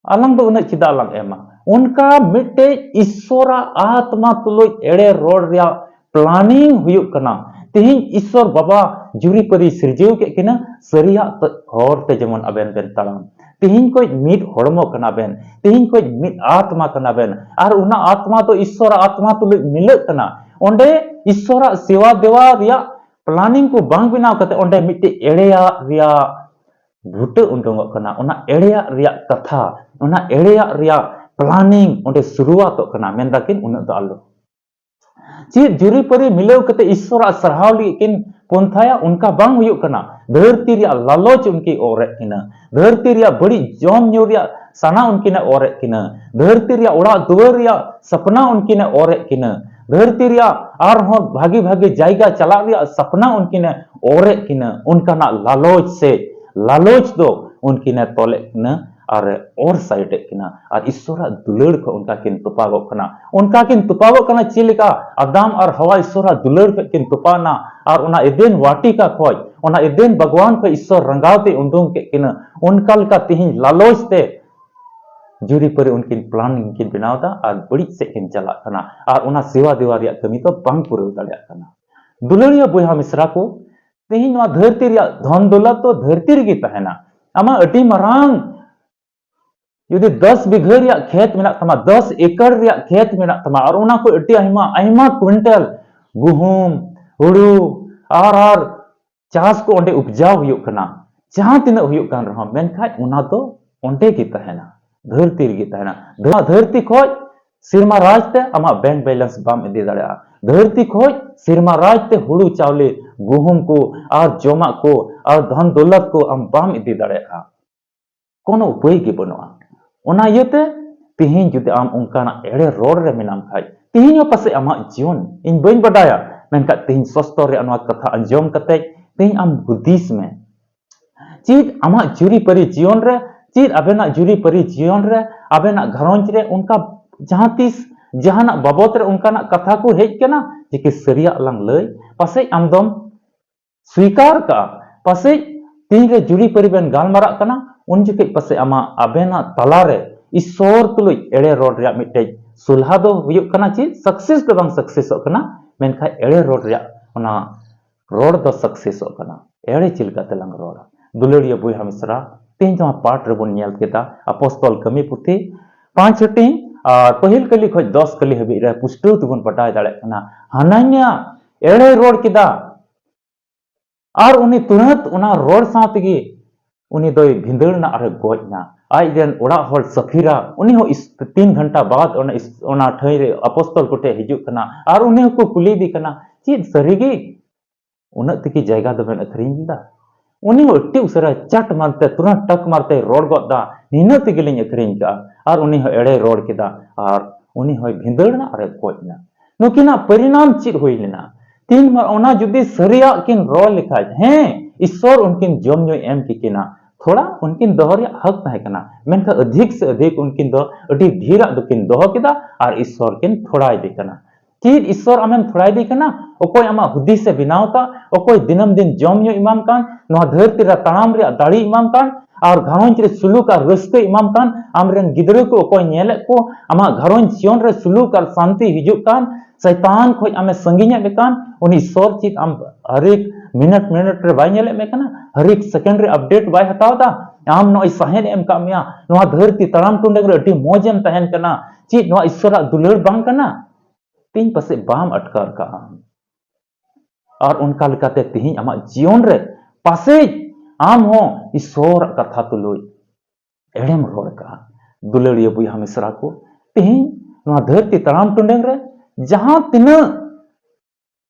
ᱟᱞᱟᱝ ᱫᱚ ᱩᱱᱟᱹᱜ ᱪᱮᱫᱟᱜ ᱞᱟᱝ ᱮᱢᱟ?" ᱚᱱᱠᱟ ᱢᱤᱫᱴᱮᱡ ᱤᱥᱥᱚᱨᱟᱜ ᱟᱛᱢᱟ ᱛᱩᱞᱩᱡ ᱮᱲᱮ ᱨᱚᱲ ᱨᱮᱭᱟᱜ ᱯᱞᱟᱱᱤᱝ ᱦᱩᱭᱩᱜ ᱠᱟᱱᱟ᱾ ᱛᱮᱦᱮᱧ ᱤᱥᱥᱚᱨ ᱵᱟᱵᱟ ᱡᱩᱨᱤᱯᱟᱹᱨᱤ ᱥᱤᱨᱡᱟᱹᱣ ᱠᱮᱫ ᱠᱤᱱᱟ, ᱥᱟᱹᱨᱤᱭᱟᱜ ᱛᱮ-, ᱦᱚᱨ ᱛᱮ ᱡᱮᱢᱚᱱ ᱟᱵᱮᱱ ᱵᱮᱱ ᱛᱟᱲᱟᱢ᱾ ᱛᱮᱦᱮᱧ ᱠᱷᱚᱡ ᱢᱤᱫ ᱦᱚᱲᱢᱚ ᱠᱟᱱᱟ ᱵᱮᱱ, ᱛᱮᱦᱮᱧ ᱠᱷᱚᱡ ᱢᱤᱫ ᱟᱛᱢᱟ ᱠᱟᱱᱟ ᱵᱮᱱ, ᱟᱨ ᱚᱱᱟ ᱟᱛᱢᱟ ᱫᱚ ᱤᱥᱥᱚᱨᱟᱜ ᱟᱛᱢᱟ ᱛᱩᱞᱩᱡ ᱢᱤᱞᱟᱹᱜ ᱠᱟᱱᱟ᱾ ᱚᱸᱰᱮ ᱤᱥᱥᱚᱨᱟᱜ ᱥᱮᱣᱟ ᱫᱮᱣᱟ ᱨᱮᱭᱟᱜ ᱯᱞᱟᱱᱤᱝ ᱠᱚ ᱵᱟᱝ ᱵᱮᱱᱟᱣ ᱠᱟᱛᱮ ᱚᱸᱰᱮ ᱢᱤᱫᱴᱮᱡ ᱮᱲᱮᱭᱟᱜ ᱨᱮᱭᱟᱜ ᱵᱷᱩᱴᱟᱹ ᱩᱰᱩᱝᱚᱜ ᱠᱟᱱᱟ᱾ ᱚᱱᱟ ᱮᱲᱮᱭᱟᱜ ᱨᱮᱭᱟᱜ ᱠᱟᱛᱷᱟ, ᱚᱱᱟ ᱮᱲᱮᱭᱟᱜ ᱨᱮᱭᱟᱜ ᱯᱞᱟᱱᱤᱝ ᱚᱸᱰᱮ ᱥᱩᱨᱩᱣᱟᱛᱚᱜ ᱠᱟᱱᱟ᱾ ᱢᱮᱱ ᱫᱟᱠᱤᱱ, "ᱩᱱᱟᱹᱜ ᱫᱚ ᱟᱞᱚ᱾ ᱪᱮᱫ ᱡᱩᱨᱤᱯᱟᱹᱨᱤ ᱢᱤᱞᱟᱹᱣ ᱠᱟᱛᱮ ᱤᱥᱥᱚᱨᱟᱜ ᱥᱟᱨᱦᱟᱣ ᱞᱟᱹᱜᱤᱫ ᱠᱤᱱ ᱯᱚᱱᱛᱷᱟᱭᱟ, ᱚᱱᱠᱟ ᱵᱟᱝ ᱦᱩᱭᱩᱜ ᱠᱟᱱᱟ᱾ ᱫᱷᱟᱹᱨᱛᱤ ᱨᱮᱭᱟᱜ ᱞᱟᱞᱚᱪ ᱩᱱᱠᱤᱱ ᱚᱨᱮᱫ ᱠᱤᱱᱟ, ᱫᱷᱟᱹᱨᱛᱤ ᱨᱮᱭᱟᱜ ᱵᱟᱹᱲᱤᱡ ᱡᱚᱢ ᱧᱩ ᱨᱮᱭᱟᱜ ᱥᱟᱱᱟ ᱩᱱᱠᱤᱱᱮ ᱚᱨᱮᱫ ᱠᱤᱱᱟ, ᱫᱷᱟᱹᱨᱛᱤ ᱨᱮᱭᱟᱜ ᱚᱲᱟᱜ ᱫᱩᱣᱟᱹᱨ ᱨᱮᱭᱟᱜ ᱥᱟᱯᱱᱟ ᱩᱱᱠᱤᱱᱮ ᱚᱨᱮᱫ ᱠᱤᱱᱟ, ᱫᱷᱟᱹᱨᱛᱤ ᱨᱮᱭᱟᱜ ᱟᱨᱦᱚᱸ ᱵᱷᱟᱜᱮ ᱵᱷᱟᱜᱮ ᱡᱟᱭᱜᱟ ᱪᱟᱞᱟᱜ ᱨᱮᱭᱟᱜ ᱥᱟᱯᱱᱟ ᱩᱱᱠᱤᱱᱮ ᱚᱨᱮᱫ ᱠᱤᱱᱟ, ᱚᱱᱠᱟᱱᱟᱜ ᱞᱟᱞᱚᱪ ᱥᱮ ᱞᱟᱞᱚᱪ ᱫᱚ ᱩᱱᱠᱤᱱᱮ ᱛᱚᱞᱮᱫ ᱠᱤᱱᱟ ᱟᱨ ᱮ ᱚᱨ ᱥᱟᱭᱤᱰᱮᱫ ᱠᱤᱱᱟ᱾ ᱟᱨ ᱤᱥᱥᱚᱨᱟᱜ ᱫᱩᱞᱟᱹᱲ ᱠᱷᱚᱱ ᱚᱱᱠᱟ ᱠᱤᱱ ᱛᱚᱯᱟᱜᱚᱜ ᱠᱟᱱᱟ᱾ ᱚᱱᱠᱟ ᱠᱤᱱ ᱛᱚᱯᱟᱜᱚᱜ ᱠᱟᱱᱟ ᱪᱮᱫ ᱞᱮᱠᱟ? ᱟᱫᱟᱢ ᱟᱨ ᱦᱟᱣᱟ ᱤᱥᱥᱚᱨᱟᱜ ᱫᱩᱞᱟᱹᱲ ᱠᱷᱚᱱ ᱠᱤᱱ ᱛᱚᱯᱟᱜ ᱮᱱᱟ᱾ ᱟᱨ ᱚᱱᱟ ᱮᱫᱮᱱ ᱣᱟᱴᱤᱠᱟ ᱠᱷᱚᱱ, ᱚᱱᱟ ᱮᱫᱮᱱ ᱵᱟᱜᱽᱣᱟᱱ ᱠᱷᱚᱱ ᱤᱥᱥᱚᱨ ᱨᱟᱸᱜᱟᱣ ᱛᱮ ᱩᱰᱩᱝ ᱠᱮᱫ ᱠᱤᱱᱟ᱾ ᱚᱱᱠᱟ ᱞᱮᱠᱟ ᱛᱮᱦᱮᱧ ᱞᱟᱞᱚᱪ ᱛᱮ ᱡᱩᱨᱤᱯᱟᱹᱨᱤ ᱩᱱᱠᱤᱱ ᱯᱞᱟᱱ ᱠᱤᱱ ᱵᱮᱱᱟᱣ ᱮᱫᱟ ᱟᱨ ᱵᱟᱹᱲᱤᱡ ᱥᱮᱫ ᱠᱤᱱ ᱪᱟᱞᱟᱜ ᱠᱟᱱᱟ᱾ ᱟᱨ ᱚᱱᱟ ᱥᱮᱣᱟ ᱫᱮᱣᱟ ᱨᱮᱭᱟᱜ ᱠᱟᱹᱢᱤ ᱫᱚ ᱵᱟᱝ ᱯᱩᱨᱟᱹᱣ ᱫᱟᱲᱮᱭᱟᱜ ᱠᱟᱱᱟ᱾ ᱫᱩᱞᱟᱹᱲᱤᱭᱟᱹ ᱵᱚᱭᱦᱟ ᱢᱤᱥᱨᱟ ᱠᱚ, ᱛᱮᱦᱮᱧ ᱱᱚᱣᱟ ᱫᱷᱟᱹᱨᱛᱤ ᱨᱮᱭᱟᱜ ᱫᱷᱚᱱ ᱫᱚᱞᱟ ᱫᱚ ᱫᱷᱟᱹᱨᱛᱤ ᱨᱮᱜᱮ ᱛᱟᱦᱮᱱᱟ᱾ ᱟᱢᱟᱜ ᱟᱹᱰᱤ ᱢᱟᱨᱟᱝ ᱡᱩᱫᱤ ᱫᱚᱥ ᱵᱤᱜᱷᱟᱹ ᱨᱮᱭᱟᱜ ᱠᱷᱮᱛ ᱢᱮᱱᱟᱜ ᱛᱟᱢᱟ, ᱫᱚᱥ ᱮᱠᱚᱨ ᱨᱮᱭᱟᱜ ᱠᱷᱮᱛ ᱢᱮᱱᱟᱜ ᱛᱟᱢᱟ, ᱟᱨ ᱚᱱᱟ ᱠᱚ ᱟᱹᱰᱤ ᱟᱭᱢᱟ, ᱟᱭᱢᱟ ᱠᱩᱭᱤᱱᱴᱟᱞ ᱜᱩᱦᱩᱢ, ᱦᱩᱲᱩ, ᱟᱨ, ᱟᱨ ᱪᱟᱥ ᱠᱚ ᱚᱸᱰᱮ ᱩᱯᱡᱟᱣ ᱦᱩᱭᱩᱜ ᱠᱟᱱᱟ, ᱡᱟᱦᱟᱸ ᱛᱤᱱᱟᱹᱜ ᱦᱩᱭᱩᱜ ᱠᱟᱱ ᱨᱮᱦᱚᱸ, ᱢᱮᱱᱠᱷᱟᱱ ᱚᱱᱟ ᱫᱚ ᱚᱸᱰᱮ ᱜᱮ ᱛᱟᱦᱮᱱᱟ, ᱫᱷᱟᱹᱨᱛᱤ ᱨᱮᱜᱮ ᱛᱟᱦᱮᱱᱟ᱾ ᱫᱷᱟᱹᱨ-, ᱫᱷᱟᱹᱨᱛᱤ ᱠᱷᱚᱡ ᱥᱮᱨᱢᱟ ᱨᱟᱡᱽ ᱛᱮ ᱟᱢᱟᱜ bank balance ᱵᱟᱢ ᱤᱫᱤ ᱫᱟᱲᱮᱭᱟᱜᱼᱟ᱾ ᱫᱷᱟᱹᱨᱛᱤ ᱠᱷᱚᱡ ᱥᱮᱨᱢᱟ ᱨᱟᱡᱽ ᱛᱮ ᱦᱩᱲᱩ ᱪᱟᱣᱞᱮ, ᱜᱩᱦᱩᱢ ᱠᱚ, ᱟᱨ ᱡᱚᱢᱟᱜ ᱠᱚ, ᱟᱨ ᱫᱷᱚᱱ ᱫᱚᱞᱚᱛ ᱠᱚ ᱟᱢ ᱵᱟᱢ ᱤᱫᱤ ᱫᱟᱲᱮᱭᱟᱜᱼᱟ᱾ ᱠᱳᱱᱳ ᱩᱯᱟᱹᱭ ᱜᱮ ᱵᱟᱹᱱᱩᱜᱼᱟ᱾ ᱚᱱᱟ ᱤᱭᱟᱹᱛᱮ ᱛᱮᱦᱮᱧ ᱡᱩᱫᱤ ᱟᱢ ᱚᱱᱠᱟᱱᱟᱜ ᱮᱲᱮ ᱨᱚᱲ ᱨᱮ ᱢᱮᱱᱟᱢ ᱠᱷᱟᱡ, ᱛᱮᱦᱮᱧ ᱦᱚᱸ ᱯᱟᱥᱮᱡ ᱟᱢᱟᱜ ᱡᱤᱭᱚᱱ, ᱤᱧ ᱵᱟᱹᱧ ᱵᱟᱰᱟᱭᱟ, ᱢᱮᱱᱠᱷᱟᱱ ᱛᱮᱦᱮᱧ ᱥᱚᱥᱛᱚ ᱨᱮᱭᱟᱜ ᱱᱚᱣᱟ ᱠᱟᱛᱷᱟ ᱟᱸᱡᱚᱢ ᱠᱟᱛᱮ ᱛᱮᱦᱮᱧ ᱟᱢ ᱦᱩᱫᱤᱥ ᱢᱮ᱾ ᱪᱮᱫ ᱟᱢᱟᱜ ᱡᱩᱨᱤᱯᱟᱹᱨᱤ ᱡᱤᱭᱚᱱ ᱨᱮ, ᱪᱮᱫ ᱟᱵᱮᱱᱟᱜ ᱡᱩᱨᱤᱯᱟᱹᱨᱤ ᱡᱤᱭᱚᱱ ᱨᱮ, ᱟᱵᱮᱱᱟᱜ ᱜᱷᱟᱨᱚᱸᱡᱽ ᱨᱮ ᱚᱱᱠᱟ ᱡᱟᱦᱟᱸ ᱛᱤᱥ ᱡᱟᱦᱟᱱᱟᱜ ᱵᱟᱵᱚᱛ ᱨᱮ ᱚᱱᱠᱟᱱᱟᱜ ᱠᱟᱛᱷᱟ ᱠᱚ ᱦᱮᱡ ᱠᱟᱱᱟ ᱡᱮ ᱠᱤ ᱥᱟᱹᱨᱤᱭᱟᱜ ᱞᱟᱝ ᱞᱟᱹᱭ? ᱯᱟᱥᱮᱡ ᱟᱢ ᱫᱚᱢ ᱥᱣᱤᱠᱟᱨ ᱠᱟᱜᱼᱟ᱾ ᱯᱟᱥᱮᱡ ᱛᱤᱱᱨᱮ ᱡᱩᱨᱤᱯᱟᱹᱨᱤ ᱵᱮᱱ ᱜᱟᱞᱢᱟᱨᱟᱜ ᱠᱟᱱᱟ, ᱩᱱ ᱡᱚᱠᱷᱮᱡ ᱯᱟᱥᱮᱡ ᱟᱢᱟᱜ, ᱟᱵᱮᱱᱟᱜ ᱛᱟᱞᱟᱨᱮ ᱤᱥᱥᱚᱨ ᱛᱩᱞᱩᱡ ᱮᱲᱮ ᱨᱚᱲ ᱨᱮᱭᱟᱜ ᱢᱤᱫᱴᱮᱡ ᱥᱚᱞᱦᱟ ᱫᱚ ᱦᱩᱭᱩᱜ ᱠᱟᱱᱟ᱾ ᱪᱮᱫ? Success ᱫᱚ ᱵᱟᱝ successᱚᱜ ᱠᱟᱱᱟ, ᱢᱮᱱᱠᱷᱟᱱ ᱮᱲᱮ ᱨᱚᱲ ᱨᱮᱭᱟᱜ ᱚᱱᱟ ᱨᱚᱲ ᱫᱚ successᱚᱜ ᱠᱟᱱᱟ᱾ ᱮᱲᱮ ᱪᱮᱫ ᱞᱮᱠᱟ ᱛᱮᱞᱟᱝ ᱨᱚᱲᱟ? ᱫᱩᱞᱟᱹᱲᱤᱭᱟᱹ ᱵᱚᱭᱦᱟ ᱢᱤᱥᱨᱟ, ᱛᱮᱦᱮᱧ ᱱᱚᱣᱟ ᱯᱟᱴ ᱨᱮᱵᱚᱱ ᱧᱮᱞ ᱠᱮᱫᱟ ᱟᱯᱚᱥᱛᱚᱞ ᱠᱟᱹᱢᱤ ᱯᱩᱛᱷᱤ ᱯᱟᱸᱪ ᱦᱟᱹᱴᱤᱧ ᱟᱨ ᱯᱟᱹᱦᱤᱞ ᱠᱟᱹᱞᱤ ᱠᱷᱚᱱ ᱫᱚᱥ ᱠᱟᱹᱞᱤ ᱦᱟᱹᱵᱤᱡ ᱨᱮ ᱯᱩᱥᱴᱟᱹᱣ ᱛᱮᱵᱚᱱ ᱵᱟᱰᱟᱭ ᱫᱟᱲᱮᱭᱟᱜ ᱠᱟᱱᱟ᱾ ᱦᱟᱱᱟᱱᱤᱭᱟ ᱮᱲᱮᱭ ᱨᱚᱲ ᱠᱮᱫᱟ ᱟᱨ ᱩᱱᱤ ᱛᱩᱨᱟᱹᱛ ᱚᱱᱟ ᱨᱚᱲ ᱥᱟᱶ ᱛᱮᱜᱮ ᱩᱱᱤ ᱫᱚᱭ ᱵᱷᱤᱸᱫᱟᱹᱲ ᱮᱱᱟ ᱟᱨᱮ ᱜᱚᱡ ᱮᱱᱟ᱾ ᱟᱡ ᱨᱮᱱ ᱚᱲᱟᱜ ᱦᱚᱲ ᱥᱟᱯᱷᱤᱨᱟ, ᱩᱱᱤ ᱦᱚᱸ ᱤᱥ-, ᱛᱤᱱ ᱜᱷᱚᱱᱴᱟ ᱵᱟᱫ ᱚᱱᱟ ᱤᱥ-, ᱚᱱᱟ ᱴᱷᱟᱹᱭ ᱨᱮ ᱟᱯᱚᱥᱛᱚᱞ ᱠᱚᱴᱷᱮᱱ ᱦᱤᱡᱩᱜ ᱠᱟᱱᱟ ᱟᱨ ᱩᱱᱤ ᱦᱚᱸᱠᱚ ᱠᱩᱞᱤᱭᱮᱫᱮ ᱠᱟᱱᱟ, "ᱪᱮᱫ ᱥᱟᱹᱨᱤᱜᱮ ᱩᱱᱟᱹᱜ ᱛᱮᱜᱮ ᱡᱟᱭᱜᱟ ᱫᱚᱵᱮᱱ ᱟᱹᱠᱷᱨᱤᱧ ᱞᱮᱫᱟ?" ᱩᱱᱤ ᱦᱚᱸ ᱟᱹᱰᱤ ᱩᱥᱟᱹᱨᱟ ᱪᱟᱴ ᱢᱟᱨᱛᱮ, ᱛᱩᱨᱟᱹᱛ ᱴᱟᱠ ᱢᱟᱨᱛᱮ ᱨᱚᱲ ᱜᱚᱫ ᱫᱟ, "ᱱᱤᱱᱟᱹᱜ ᱛᱮᱜᱮᱞᱤᱧ ᱟᱹᱠᱷᱨᱤᱧ ᱠᱟᱜᱼᱟ", ᱟᱨ ᱩᱱᱤ ᱦᱚᱸ ᱮᱲᱮᱭ ᱨᱚᱲ ᱠᱮᱫᱟ ᱟᱨ ᱩᱱᱤ ᱦᱚᱸᱭ ᱵᱷᱤᱸᱫᱟᱹᱲ ᱮᱱᱟ ᱟᱨᱮ ᱜᱚᱡ ᱮᱱᱟ᱾ ᱱᱩᱠᱤᱱᱟᱜ ᱯᱚᱨᱤᱱᱟᱢ ᱪᱮᱫ ᱦᱩᱭ ᱞᱮᱱᱟ? ᱛᱤᱱ ᱢᱟ-, ᱚᱱᱟ ᱡᱩᱫᱤ ᱥᱟᱹᱨᱤᱭᱟᱜ ᱠᱤᱱ ᱨᱚᱲ ᱞᱮᱠᱷᱟᱡ, ᱦᱮᱸ, ᱤᱥᱥᱚᱨ ᱩᱱᱠᱤᱱ ᱡᱚᱢ ᱧᱩᱭ ᱮᱢ ᱠᱮᱠᱤᱱᱟ, ᱛᱷᱚᱲᱟ ᱩᱱᱠᱤᱱ ᱫᱚᱦᱚ ᱨᱮᱭᱟᱜ ᱦᱚᱠ ᱛᱟᱦᱮᱸ ᱠᱟᱱᱟ, ᱢᱮᱱᱠᱷᱟᱱ ᱚᱫᱷᱤᱠ ᱥᱮ ᱚᱫᱷᱤᱠ ᱩᱱᱠᱤᱱ ᱫᱚ ᱟᱹᱰᱤ ᱰᱷᱮᱨᱟᱜ ᱫᱚᱠᱤᱱ ᱫᱚᱦᱚ ᱠᱮᱫᱟ ᱟᱨ ᱤᱥᱥᱚᱨ ᱠᱤᱱ ᱛᱷᱚᱲᱟᱭᱮᱫᱮ ᱠᱟᱱᱟ᱾ ᱪᱮᱫ ᱤᱥᱥᱚᱨ ᱟᱢᱮᱢ ᱛᱷᱚᱲᱟᱭᱮᱫᱮ ᱠᱟᱱᱟ? ᱚᱠᱚᱭ ᱟᱢᱟᱜ ᱦᱩᱫᱤᱥ ᱮ ᱵᱮᱱᱟᱣ ᱠᱟᱜ, ᱚᱠᱚᱭ ᱫᱤᱱᱟᱹᱢ ᱫᱤᱱ ᱡᱚᱢ ᱧᱩ ᱮᱢᱟᱢ ᱠᱟᱱ, ᱱᱚᱣᱟ ᱫᱷᱟᱹᱨᱛᱤ ᱨᱮ ᱛᱟᱲᱟᱢ ᱨᱮᱭᱟᱜ ᱫᱟᱲᱮ ᱮᱢᱟᱢ ᱠᱟᱱ, ᱟᱨ ᱜᱷᱟᱨᱚᱸᱡᱽ ᱨᱮ ᱥᱩᱞᱩᱠ ᱟᱨ ᱨᱟᱹᱥᱠᱟᱹ ᱮᱢᱟᱢ ᱠᱟᱱ, ᱟᱢᱨᱮᱱ ᱜᱤᱫᱽᱨᱟᱹ ᱠᱚ ᱚᱠᱚᱭ ᱧᱮᱞᱮᱫ ᱠᱚ, ᱟᱢᱟᱜ ᱜᱷᱟᱨᱚᱸᱡᱽ ᱡᱤᱭᱚᱱ ᱨᱮ ᱥᱩᱞᱩᱠ ᱟᱨ ᱥᱟᱱᱛᱤ ᱦᱤᱡᱩᱜ ᱠᱟᱱ, ᱥᱟᱭᱛᱟᱱ ᱠᱷᱚᱡ ᱟᱢᱮ ᱥᱟᱺᱜᱤᱧᱮᱫ ᱢᱮ ᱠᱟᱱ, ᱩᱱᱤ ᱤᱥᱥᱚᱨ ᱪᱮᱫ ᱟᱢ ᱦᱟᱨᱮᱠ ᱢᱤᱱᱤᱴ ᱢᱤᱱᱤᱴ ᱨᱮ ᱵᱟᱭ ᱧᱮᱞᱮᱫ ᱢᱮ ᱠᱟᱱᱟ? ᱦᱟᱨᱮᱠ ᱥᱮᱠᱮᱱᱰ ᱨᱮ ᱟᱯᱰᱮᱴ ᱵᱟᱭ ᱦᱟᱛᱟᱣ ᱮᱫᱟ? ᱟᱢ ᱱᱚᱜᱼᱚᱭ ᱥᱟᱦᱮᱫ ᱮ ᱮᱢ ᱠᱟᱜ ᱢᱮᱭᱟ, ᱱᱚᱣᱟ ᱫᱷᱟᱹᱨᱛᱤ ᱛᱟᱲᱟᱢ ᱴᱩᱰᱟᱹᱝ ᱨᱮ ᱟᱹᱰᱤ ᱢᱚᱡᱽ ᱮᱢ ᱛᱟᱦᱮᱱ ᱠᱟᱱᱟ, ᱪᱮᱫ ᱱᱚᱣᱟ ᱤᱥᱥᱚᱨᱟᱜ ᱫᱩᱞᱟᱹᱲ ᱵᱟᱝ ᱠᱟᱱᱟ? ᱛᱮᱦᱮᱧ ᱯᱟᱥᱮᱡ ᱵᱟᱢ ᱟᱴᱠᱟᱨ ᱠᱟᱜᱼᱟ᱾ ᱟᱨ ᱚᱱᱠᱟ ᱞᱮᱠᱟᱛᱮ ᱛᱮᱦᱮᱧ ᱟᱢᱟᱜ ᱡᱤᱭᱚᱱ ᱨᱮ ᱯᱟᱥᱮᱡ ᱟᱢ ᱦᱚᱸ ᱤᱥᱥᱚᱨᱟᱜ ᱠᱟᱛᱷᱟ ᱛᱩᱞᱩᱡ ᱮᱲᱮᱢ ᱨᱚᱲ ᱠᱟᱜᱼᱟ᱾ ᱫᱩᱞᱟᱹᱲᱤᱭᱟᱹ ᱵᱚᱭᱦᱟ ᱢᱤᱥᱨᱟ ᱠᱚ, ᱛᱮᱦᱮᱧ ᱱᱚᱣᱟ ᱫᱷᱟᱹᱨᱛᱤ ᱛᱟᱲᱟᱢ ᱴᱩᱰᱟᱹᱝ ᱨᱮ ᱡᱟᱦᱟᱸ ᱛᱤᱱᱟᱹᱜ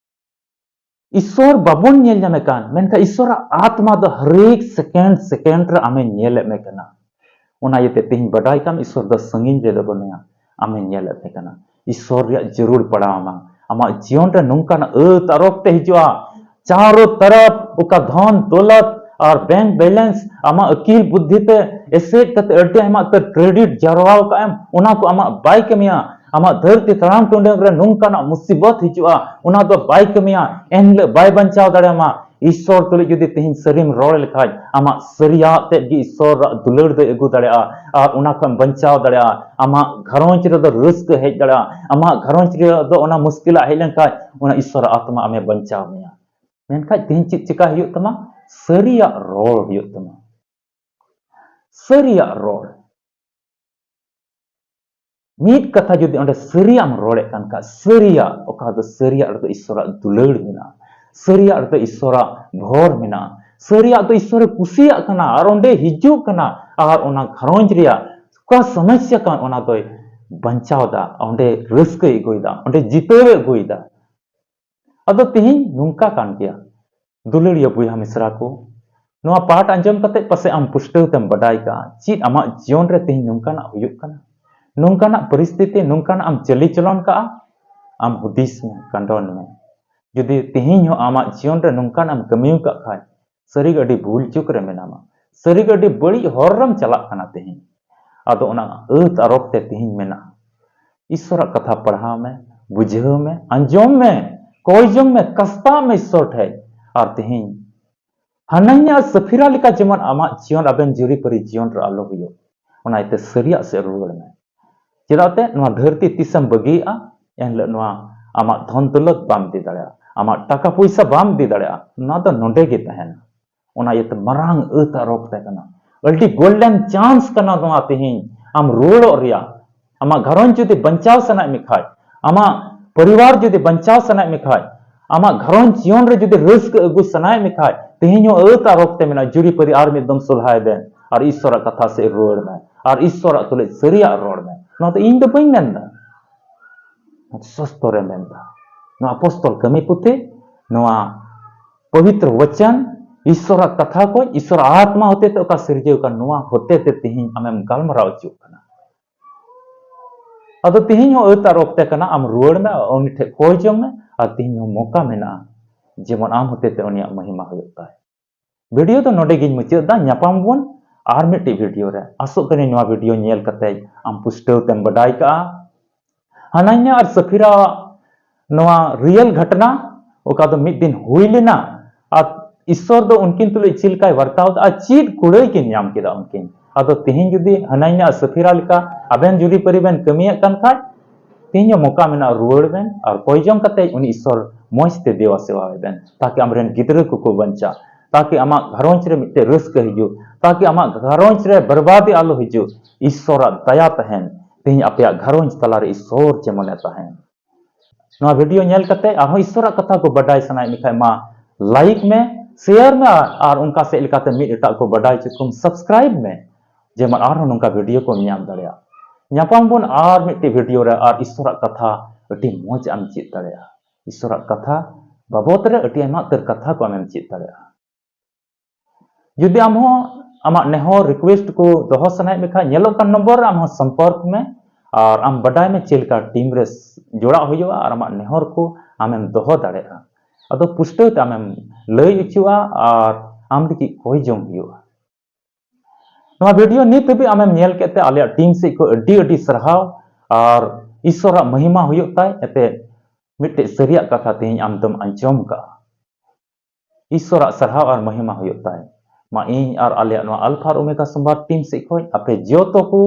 ᱤᱥᱥᱚᱨ ᱵᱟᱵᱚᱱ ᱧᱮᱞ ᱧᱟᱢᱮ ᱠᱟᱱ, ᱢᱮᱱᱠᱷᱟᱱ ᱤᱥᱥᱚᱨᱟᱜ ᱟᱛᱢᱟ ᱫᱚ ᱦᱟᱨᱮᱠ ᱥᱮᱠᱮᱱᱰ ᱥᱮᱠᱮᱱᱰ ᱨᱮ ᱟᱢᱮ ᱧᱮᱞᱮᱫ ᱢᱮ ᱠᱟᱱᱟ᱾ ᱚᱱᱟ ᱤᱭᱟᱹᱛᱮ ᱛᱮᱦᱮᱧ ᱵᱟᱰᱟᱭ ᱠᱟᱢ, ᱤᱥᱥᱚᱨ ᱫᱚ ᱥᱟᱺᱜᱤᱧ ᱨᱮᱫᱚ ᱵᱟᱹᱱᱩᱭᱟ, ᱟᱢᱮ ᱧᱮᱞᱮᱫ ᱢᱮ ᱠᱟᱱᱟ᱾ ᱤᱥᱥᱚᱨ ᱨᱮᱭᱟᱜ ᱡᱟᱹᱨᱩᱲ ᱯᱟᱲᱟᱣ ᱟᱢᱟ᱾ ᱟᱢᱟᱜ ᱡᱤᱭᱚᱱ ᱨᱮ ᱱᱚᱝᱠᱟᱱᱟᱜ ᱟᱹᱛ ᱟᱨᱚᱠ ᱛᱮ ᱦᱤᱡᱩᱜᱼᱟ, ᱪᱟᱨᱚ ᱛᱟᱨᱟᱯ ᱚᱠᱟ ᱫᱷᱚᱱ ᱫᱚᱞᱚᱛ ᱟᱨ ᱵᱮᱝᱠ ᱵᱮᱞᱮᱱᱥ ᱟᱢᱟᱜ ᱟᱹᱠᱤᱞ ᱵᱩᱫᱽᱫᱷᱤ ᱛᱮ ᱮᱥᱮᱫ ᱠᱟᱛᱮ ᱟᱹᱰᱤ ᱟᱭᱢᱟ ᱩᱛᱟᱹᱨ ᱠᱨᱮᱰᱤᱴ ᱡᱟᱨᱣᱟᱣ ᱠᱟᱜ ᱮᱢ, ᱚᱱᱟ ᱠᱚ ᱟᱢᱟᱜ ᱵᱟᱭ ᱠᱟᱹᱢᱤᱭᱟ᱾ ᱟᱢᱟᱜ ᱫᱷᱟᱹᱨᱛᱤ ᱛᱟᱲᱟᱢ ᱴᱩᱰᱟᱹᱝ ᱨᱮ ᱱᱚᱝᱠᱟᱱᱟᱜ ᱢᱩᱥᱤᱵᱚᱛ ᱦᱤᱡᱩᱜᱼᱟ, ᱚᱱᱟ ᱫᱚ ᱵᱟᱭ ᱠᱟᱹᱢᱤᱭᱟ, ᱮᱱᱦᱤᱞᱳᱜ ᱵᱟᱭ ᱵᱟᱧᱪᱟᱣ ᱫᱟᱲᱮᱭᱟᱢᱟ᱾ ᱤᱥᱥᱚᱨ ᱛᱩᱞᱩᱡ ᱡᱩᱫᱤ ᱛᱮᱦᱮᱧ ᱥᱟᱹᱨᱤᱢ ᱨᱚᱲ ᱞᱮᱠᱷᱟᱡ, ᱟᱢᱟᱜ ᱥᱟᱹᱨᱤᱭᱟᱜ ᱛᱮᱫ ᱜᱮ ᱤᱥᱥᱚᱨᱟᱜ ᱫᱩᱞᱟᱹᱲ ᱫᱚᱭ ᱟᱹᱜᱩ ᱫᱟᱲᱮᱭᱟᱜᱼᱟ ᱟᱨ ᱚᱱᱟ ᱠᱷᱚᱱ ᱵᱟᱧᱪᱟᱣ ᱫᱟᱲᱮᱭᱟᱜᱼᱟ᱾ ᱟᱢᱟᱜ ᱜᱷᱟᱨᱚᱸᱡᱽ ᱨᱮᱫᱚ ᱨᱟᱹᱥᱠᱟᱹ ᱦᱮᱡ ᱫᱟᱲᱮᱭᱟᱜᱼᱟ᱾ ᱟᱢᱟᱜ ᱜᱷᱟᱨᱚᱸᱡᱽ ᱨᱮᱫᱚ ᱚᱱᱟ ᱢᱩᱥᱠᱤᱞᱟᱜ ᱦᱮᱡ ᱞᱮᱱᱠᱷᱟᱡ, ᱚᱱᱟ ᱤᱥᱥᱚᱨᱟᱜ ᱟᱛᱢᱟ ᱟᱢᱮ ᱵᱟᱧᱪᱟᱣ ᱢᱮᱭᱟ᱾ ᱢᱮᱱᱠᱷᱟᱡ ᱛᱮᱦᱮᱧ ᱪᱮᱫ ᱪᱮᱠᱟ ᱦᱩᱭᱩᱜ ᱛᱟᱢᱟ? ᱥᱟᱹᱨᱤᱭᱟᱜ ᱨᱚᱲ ᱦᱩᱭᱩᱜ ᱛᱟᱢᱟ᱾ ᱥᱟᱹᱨᱤᱭᱟᱜ ᱨᱚᱲ᱾ ᱢᱤᱫ ᱠᱟᱛᱷᱟ ᱡᱩᱫᱤ ᱚᱸᱰᱮ ᱥᱟᱹᱨᱤᱭᱟᱜ ᱮᱢ ᱨᱚᱲᱮᱫ ᱠᱟᱱ ᱠᱷᱟᱡ, ᱥᱟᱹᱨᱤᱭᱟᱜ, ᱚᱠᱟ ᱫᱚ ᱥᱟᱹᱨᱤᱭᱟᱜ ᱨᱮᱫᱚ ᱤᱥᱥᱚᱨᱟᱜ ᱫᱩᱞᱟᱹᱲ ᱢᱮᱱᱟᱜᱼᱟ, ᱥᱟᱹᱨᱤᱭᱟᱜ ᱨᱮᱫᱚ ᱤᱥᱥᱚᱨᱟᱜ ᱵᱷᱚᱨ ᱢᱮᱱᱟᱜᱼᱟ, ᱥᱟᱹᱨᱤᱭᱟᱜ ᱫᱚ ᱤᱥᱥᱚᱨᱮ ᱠᱩᱥᱤᱭᱟᱜ ᱠᱟᱱᱟ ᱟᱨ ᱚᱸᱰᱮ ᱦᱤᱡᱩᱜ ᱠᱟᱱᱟ ᱟᱨ ᱚᱱᱟ ᱜᱷᱟᱨᱚᱸᱡᱽ ᱨᱮᱭᱟᱜ ᱚᱠᱟ ᱥᱚᱢᱚᱥᱥᱟ ᱠᱟᱱ ᱚᱱᱟ ᱫᱚᱭ ᱵᱟᱧᱪᱟᱣ ᱮᱫᱟ, ᱚᱸᱰᱮ ᱨᱟᱹᱥᱠᱟᱹᱭ ᱟᱹᱜᱩᱭᱮᱫᱟ, ᱚᱸᱰᱮ ᱡᱤᱛᱟᱹᱣᱮ ᱟᱹᱜᱩᱭᱮᱫᱟ᱾ ᱟᱫᱚ ᱛᱮᱦᱮᱧ ᱱᱚᱝᱠᱟ ᱠᱟᱱ ᱜᱮᱭᱟ, ᱫᱩᱞᱟᱹᱲᱤᱭᱟᱹ ᱵᱚᱭᱦᱟ ᱢᱤᱥᱨᱟ ᱠᱚ, ᱱᱚᱣᱟ ᱯᱟᱴ ᱟᱸᱡᱚᱢ ᱠᱟᱛᱮ ᱯᱟᱥᱮ ᱟᱢ ᱯᱩᱥᱴᱟᱹᱣ ᱛᱮᱢ ᱵᱟᱰᱟᱭ ᱠᱟᱜᱼᱟ, ᱪᱮᱫ ᱟᱢᱟᱜ ᱡᱤᱭᱚᱱ ᱨᱮ ᱛᱮᱦᱮᱧ ᱱᱚᱝᱠᱟᱱᱟᱜ ᱦᱩᱭᱩᱜ ᱠᱟᱱᱟ, ᱱᱚᱝᱠᱟᱱᱟᱜ ᱯᱚᱨᱤᱥᱛᱷᱤᱛᱤ, ᱱᱚᱝᱠᱟᱱᱟᱜ ᱟᱢ ᱪᱟᱹᱞᱤ ᱪᱚᱞᱚᱱ ᱠᱟᱜᱼᱟ᱾ ᱟᱢ ᱦᱩᱫᱤᱥ ᱢᱮ, ᱠᱟᱸᱰᱚᱱ ᱢᱮ᱾ ᱡᱩᱫᱤ ᱛᱮᱦᱮᱧ ᱦᱚᱸ ᱟᱢᱟᱜ ᱡᱤᱭᱚᱱ ᱨᱮ ᱱᱚᱝᱠᱟᱱᱟᱜ ᱮᱢ ᱠᱟᱹᱢᱤ ᱟᱠᱟᱫ ᱠᱷᱟᱡ, ᱥᱟᱹᱨᱤᱜᱮ ᱟᱹᱰᱤ ᱵᱷᱩᱞ ᱪᱩᱠ ᱨᱮ ᱢᱮᱱᱟᱢᱟ᱾ ᱥᱟᱹᱨᱤᱜᱮ ᱟᱹᱰᱤ ᱵᱟᱹᱲᱤᱡ ᱦᱚᱨ ᱨᱮᱢ ᱪᱟᱞᱟᱜ ᱠᱟᱱᱟ ᱛᱮᱦᱮᱧ᱾ ᱟᱫᱚ ᱚᱱᱟ ᱟᱹᱛ ᱟᱨᱚᱠ ᱛᱮ ᱛᱮᱦᱮᱧ ᱢᱮᱱᱟᱜᱼᱟ, ᱤᱥᱥᱚᱨᱟᱜ ᱠᱟᱛᱷᱟ ᱯᱟᱲᱦᱟᱣ ᱢᱮ, ᱵᱩᱡᱷᱟᱹᱣ ᱢᱮ, ᱟᱸᱡᱚᱢ ᱢᱮ, ᱠᱚᱭ ᱡᱚᱝ ᱢᱮ, ᱠᱟᱥᱛᱟᱜ ᱢᱮ ᱤᱥᱥᱚᱨ ᱴᱷᱮᱡ᱾ ᱟᱨ ᱛᱮᱦᱮᱧ ᱦᱟᱱᱟᱱᱭᱟ ᱟᱨ ᱥᱟᱹᱯᱷᱤᱨᱟ ᱞᱮᱠᱟ ᱡᱮᱢᱚᱱ ᱟᱢᱟᱜ ᱡᱤᱭᱚᱱ ᱟᱵᱮᱱ ᱡᱩᱨᱤᱯᱟᱹᱨᱤ ᱡᱤᱭᱚᱱ ᱨᱮ ᱟᱞᱚ ᱦᱩᱭᱩᱜ, ᱚᱱᱟ ᱤᱭᱟᱹᱛᱮ ᱥᱟᱹᱨᱤᱭᱟᱜ ᱥᱮᱫ ᱨᱩᱣᱟᱹᱲ ᱢᱮ᱾ ᱪᱮᱫᱟᱜ ᱛᱮ ᱱᱚᱣᱟ ᱫᱷᱟᱹᱨᱛᱤ ᱛᱤᱥᱮᱢ ᱵᱟᱹᱜᱤᱭᱟᱜᱼᱟ, ᱮᱱᱦᱤᱞᱳᱜ ᱱᱚᱣᱟ ᱟᱢᱟᱜ ᱫᱷᱚᱱ ᱫᱚᱞᱚᱛ ᱵᱟᱢ ᱤᱫᱤ ᱫᱟᱲᱮᱭᱟᱜᱼᱟ, ᱟᱢᱟᱜ ᱴᱟᱠᱟ ᱯᱚᱭᱥᱟ ᱵᱟᱢ ᱤᱫᱤ ᱫᱟᱲᱮᱭᱟᱜᱼᱟ, ᱱᱚᱣᱟ ᱫᱚ ᱱᱚᱰᱮ ᱜᱮ ᱛᱟᱦᱮᱱᱟ᱾ ᱚᱱᱟ ᱤᱭᱟᱹᱛᱮ ᱢᱟᱨᱟᱝ ᱟᱹᱛ ᱟᱨᱚᱠ ᱛᱮ ᱠᱟᱱᱟ, ᱟᱹᱰᱤ golden chance ᱠᱟᱱᱟ ᱱᱚᱣᱟ ᱛᱮᱦᱮᱧ ᱟᱢ ᱨᱩᱣᱟᱹᱲᱚᱜ ᱨᱮᱭᱟᱜ᱾ ᱟᱢᱟᱜ ᱜᱷᱟᱨᱚᱸᱡᱽ ᱡᱩᱫᱤ ᱵᱟᱧᱪᱟᱣ ᱥᱟᱱᱟᱭᱮᱫ ᱢᱮ ᱠᱷᱟᱡ, ᱟᱢᱟᱜ ᱯᱚᱨᱤᱵᱟᱨ ᱡᱩᱫᱤ ᱵᱟᱧᱪᱟᱣ ᱥᱟᱱᱟᱭᱮᱫ ᱢᱮ ᱠᱷᱟᱡ, ᱟᱢᱟᱜ ᱜᱷᱟᱨᱚᱸᱡᱽ ᱡᱤᱭᱚᱱ ᱨᱮ ᱡᱩᱫᱤ ᱨᱟᱹᱥᱠᱟᱹ ᱟᱹᱜᱩ ᱥᱟᱱᱟᱭᱮᱫ ᱢᱮ ᱠᱷᱟᱡ, ᱛᱮᱦᱮᱧ ᱦᱚᱸ ᱟᱹᱛ ᱟᱨᱚᱠ ᱛᱮ ᱢᱮᱱᱟᱜᱼᱟ, ᱡᱩᱨᱤᱯᱟᱹᱨᱤ ᱟᱨ ᱢᱤᱫ ᱫᱚᱢ ᱥᱚᱞᱦᱟᱭ ᱵᱮᱱ ᱟᱨ ᱤᱥᱥᱚᱨᱟᱜ ᱠᱟᱛᱷᱟ ᱥᱮᱫ ᱨᱩᱣᱟᱹᱲ ᱢᱮ ᱟᱨ ᱤᱥᱥᱚᱨᱟᱜ ᱛᱩᱞᱩᱡ ᱥᱟᱹᱨᱤᱭᱟᱜ ᱨᱚᱲ ᱢᱮ᱾ ᱱᱚᱣᱟ ᱫᱚ ᱤᱧ ᱫᱚ ᱵᱟᱹᱧ ᱢᱮᱱᱫᱟ, ᱥᱚᱥᱛᱚᱨᱮ ᱢᱮᱱᱫᱟ᱾ ᱱᱚᱣᱟ ᱟᱯᱚᱥᱛᱚᱞ ᱠᱟᱹᱢᱤ ᱯᱩᱛᱷᱤ, ᱱᱚᱣᱟ ᱯᱚᱵᱤᱛᱨᱚ ᱵᱚᱪᱚᱱ, ᱤᱥᱥᱚᱨᱟᱜ ᱠᱟᱛᱷᱟ ᱠᱚ, ᱤᱥᱥᱚᱨᱟᱜ ᱟᱛᱢᱟ ᱦᱚᱛᱮᱛᱮ ᱚᱠᱟ ᱥᱤᱨᱡᱟᱹᱣ ᱠᱟᱱ, ᱱᱚᱣᱟ ᱦᱚᱛᱮᱛᱮ ᱛᱮᱦᱮᱧ ᱟᱢᱮᱢ ᱜᱟᱞᱢᱟᱨᱟᱣ ᱦᱚᱪᱚᱜ ᱠᱟᱱᱟ᱾ ᱟᱫᱚ ᱛᱮᱦᱮᱧ ᱦᱚᱸ ᱟᱹᱛ ᱟᱨ ᱚᱠᱛᱮ ᱠᱟᱱᱟ, ᱟᱢ ᱨᱩᱣᱟᱹᱲ ᱢᱮ, ᱩᱱᱤ ᱴᱷᱮᱱ ᱠᱚᱭ ᱡᱚᱝ ᱢᱮ, ᱟᱨ ᱛᱮᱦᱮᱧ ᱦᱚᱸ ᱢᱚᱠᱟ ᱢᱮᱱᱟᱜᱼᱟ, ᱡᱮᱢᱚᱱ ᱟᱢ ᱦᱚᱛᱮᱛᱮ ᱩᱱᱤᱭᱟᱜ ᱢᱚᱦᱤᱢᱟ ᱦᱩᱭᱩᱜ ᱛᱟᱭ᱾ ᱵᱷᱤᱰᱤᱭᱳ ᱫᱚ ᱱᱚᱰᱮ ᱜᱤᱧ ᱢᱩᱪᱟᱹᱫ ᱮᱫᱟ᱾ ᱧᱟᱯᱟᱢ ᱵᱚᱱ ᱟᱨ ᱢᱤᱫᱴᱤᱡ ᱵᱷᱤᱰᱤᱭᱳ ᱨᱮ᱾ ᱟᱥᱚᱜ ᱠᱟᱹᱱᱟᱹᱧ ᱱᱚᱣᱟ ᱵᱷᱤᱰᱤᱭᱳ ᱧᱮᱞ ᱠᱟᱛᱮ ᱟᱢ ᱯᱩᱥᱴᱟᱹᱣ ᱛᱮᱢ ᱵᱟᱰᱟᱭ ᱠᱟᱜᱼᱟ ᱦᱟᱱᱟᱱᱭᱟ ᱟᱨ ᱥᱟᱯᱷᱤᱨᱟ ᱱᱚᱣᱟ ᱨᱤᱭᱮᱞ ᱜᱷᱚᱴᱱᱟ, ᱚᱠᱟ ᱫᱚ ᱢᱤᱫ ᱫᱤᱱ ᱦᱩᱭ ᱞᱮᱱᱟ, ᱟᱨ ᱤᱥᱥᱚᱨ ᱫᱚ ᱩᱱᱠᱤᱱ ᱛᱩᱞᱩᱡ ᱪᱮᱫ ᱞᱮᱠᱟᱭ ᱵᱟᱨᱛᱟᱣ ᱮᱫᱟ ᱟᱨ ᱪᱮᱫ ᱠᱩᱲᱟᱹᱭ ᱠᱤᱱ ᱧᱟᱢ ᱠᱮᱫᱟ ᱩᱱᱠᱤᱱ᱾ ᱟᱫᱚ ᱛᱮᱦᱮᱧ ᱡᱩᱫᱤ ᱦᱟᱱᱟᱱᱭᱟ ᱟᱨ ᱥᱟᱯᱷᱤᱨᱟ ᱞᱮᱠᱟ ᱟᱵᱮᱱ ᱡᱩᱨᱤᱯᱟᱹᱨᱤ ᱵᱮᱱ ᱠᱟᱹᱢᱤᱭᱮᱫ ᱠᱟᱱ ᱠᱷᱟᱡ, ᱛᱮᱦᱮᱧ ᱦᱚᱸ ᱢᱚᱠᱟ ᱢᱮᱱᱟᱜᱼᱟ, ᱨᱩᱣᱟᱹᱲ ᱵᱮᱱ ᱟᱨ ᱠᱚᱭ ᱡᱚᱝ ᱠᱟᱛᱮ ᱩᱱᱤ ᱤᱥᱥᱚᱨ ᱢᱚᱡᱽ ᱛᱮ ᱫᱮᱣᱟ ᱥᱮᱣᱟᱭ ᱵᱮᱱ, ᱛᱟᱠᱤ ᱟᱢᱨᱮᱱ ᱜᱤᱫᱽᱨᱟᱹ ᱠᱚᱠᱚ ᱵᱟᱧᱪᱟᱜ, ᱛᱟᱠᱤ ᱟᱢᱟᱜ ᱜᱷᱟᱨᱚᱸᱡᱽ ᱨᱮ ᱢᱤᱫᱴᱮᱡ ᱨᱟᱹᱥᱠᱟᱹ ᱦᱤᱡᱩᱜ, ᱛᱟᱠᱤ ᱟᱢᱟᱜ ᱜᱷᱟᱨᱚᱸᱡᱽ ᱨᱮ ᱵᱚᱨᱵᱟᱫᱤ ᱟᱞᱚ ᱦᱤᱡᱩᱜ᱾ ᱤᱥᱥᱚᱨᱟᱜ ᱫᱟᱭᱟ ᱛᱟᱦᱮᱱ, ᱛᱮᱦᱮᱧ ᱟᱯᱮᱭᱟᱜ ᱜᱷᱟᱨᱚᱸᱡᱽ ᱛᱟᱞᱟᱨᱮ ᱤᱥᱥᱚᱨ ᱡᱮᱢᱚᱱᱮ ᱛᱟᱦᱮᱱ᱾ ᱱᱚᱣᱟ ᱵᱷᱤᱰᱤᱭᱳ ᱧᱮᱞ ᱠᱟᱛᱮ ᱟᱨᱦᱚᱸ ᱤᱥᱥᱚᱨᱟᱜ ᱠᱟᱛᱷᱟ ᱠᱚ ᱵᱟᱰᱟᱭ ᱥᱟᱱᱟᱭᱮᱫ ᱢᱮ ᱠᱷᱟᱡ ᱢᱟ, ᱞᱟᱭᱤᱠ ᱢᱮ, ᱥᱮᱭᱟᱨ ᱢᱮ, ᱟᱨ ᱚᱱᱠᱟ ᱥᱮᱫ ᱞᱮᱠᱟᱛᱮ ᱢᱤᱫ ᱮᱴᱟᱜ ᱠᱚ ᱵᱟᱰᱟᱭ ᱦᱚᱪᱚ ᱠᱚᱢ, ᱥᱟᱵᱥᱠᱨᱟᱭᱤᱵ ᱢᱮ, ᱡᱮᱢᱚᱱ ᱟᱨᱦᱚᱸ ᱱᱚᱝᱠᱟ ᱵᱷᱤᱰᱤᱭᱳ ᱠᱚᱢ ᱧᱟᱢ ᱫᱟᱲᱮᱭᱟᱜ᱾ ᱧᱟᱯᱟᱢ ᱵᱚᱱ ᱟᱨ ᱢᱤᱫᱴᱤᱡ ᱵᱷᱤᱰᱤᱭᱳ ᱨᱮ, ᱟᱨ ᱤᱥᱥᱚᱨᱟᱜ ᱠᱟᱛᱷᱟ ᱟᱹᱰᱤ ᱢᱚᱡᱽ ᱟᱢ ᱪᱮᱫ ᱫᱟᱲᱮᱭᱟᱜᱼᱟ᱾ ᱤᱥᱥᱚᱨᱟᱜ ᱠᱟᱛᱷᱟ ᱵᱟᱵᱚᱫ ᱨᱮ ᱟᱹᱰᱤ ᱟᱭᱢᱟ ᱩᱛᱟᱹᱨ ᱠᱟᱛᱷᱟ ᱠᱚ ᱟᱢᱮᱢ ᱪᱮᱫ ᱫᱟᱲᱮᱭᱟᱜᱼᱟ᱾ ᱡᱩᱫᱤ ᱟᱢ ᱦᱚᱸ ᱟᱢᱟᱜ ᱱᱮᱦᱚᱨ, ᱨᱤᱠᱩᱭᱮᱥᱴ ᱠᱚ ᱫᱚᱦᱚ ᱥᱟᱱᱟᱭᱮᱫ ᱢᱮ ᱠᱷᱟᱱ, ᱧᱮᱞᱚᱜ ᱠᱟᱱ ᱱᱚᱢᱵᱚᱨ ᱨᱮ ᱟᱢ ᱦᱚᱸ ᱥᱚᱢᱯᱚᱨᱠ ᱢᱮ, ᱟᱨ ᱟᱢ ᱵᱟᱰᱟᱭ ᱢᱮ ᱪᱮᱫ ᱞᱮᱠᱟ ᱴᱤᱢ ᱨᱮ ᱡᱚᱲᱟᱣ ᱦᱩᱭᱩᱜᱼᱟ, ᱟᱨ ᱟᱢᱟᱜ ᱱᱮᱦᱚᱨ ᱠᱚ ᱟᱢᱮᱢ ᱫᱚᱦᱚ ᱫᱟᱲᱮᱭᱟᱜᱼᱟ᱾ ᱟᱫᱚ ᱯᱩᱥᱴᱟᱹᱣ ᱛᱮ ᱟᱢᱮᱢ ᱞᱟᱹᱭ ᱦᱚᱪᱚᱜᱼᱟ ᱟᱨ ᱟᱢ ᱞᱟᱹᱜᱤᱫ ᱠᱚᱭ ᱡᱚᱝ ᱦᱩᱭᱩᱜᱼᱟ᱾ ᱱᱚᱣᱟ video ᱱᱤᱛ ᱦᱟᱹᱵᱤᱡ ᱟᱢᱮᱢ ᱧᱮᱞ ᱠᱮᱫ ᱛᱮ ᱟᱞᱮᱭᱟᱜ team ᱥᱮᱫ ᱠᱷᱚᱱ ᱟᱹᱰᱤ ᱟᱹᱰᱤ ᱥᱟᱨᱦᱟᱣ᱾ ᱟᱨ ᱤᱥᱚᱨᱟᱜ ᱢᱚᱦᱤᱢᱟ ᱦᱩᱭᱩᱜ ᱛᱟᱭ᱾ ᱮᱱᱛᱮ ᱢᱤᱫᱴᱮᱡ ᱥᱟᱹᱨᱤᱭᱟᱜ ᱠᱟᱛᱷᱟ ᱛᱮᱦᱮᱧ ᱟᱢ ᱫᱚᱢ ᱟᱸᱡᱚᱢ ᱠᱟᱜᱼᱟ᱾ ᱤᱥᱚᱨᱟᱜ ᱥᱟᱨᱦᱟᱣ ᱟᱨ ᱢᱚᱦᱤᱢᱟ ᱦᱩᱭᱩᱜ ᱛᱟᱭ᱾ ᱢᱟ ᱤᱧ ᱟᱨ ᱟᱞᱮᱭᱟᱜ ᱱᱚᱣᱟ Alpha ᱟᱨ Omega ᱥᱚᱢᱵᱟᱫ team ᱥᱮᱫ ᱠᱷᱚᱱ ᱟᱯᱮ ᱡᱚᱛᱚ ᱠᱚ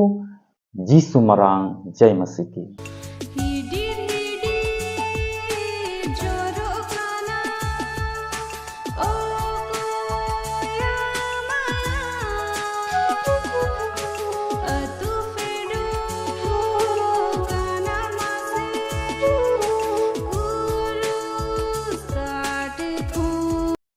ᱡᱤᱥᱩ ᱢᱟᱨᱟᱝ ᱡᱟᱭ ᱢᱟᱥᱤ ᱠᱤ᱾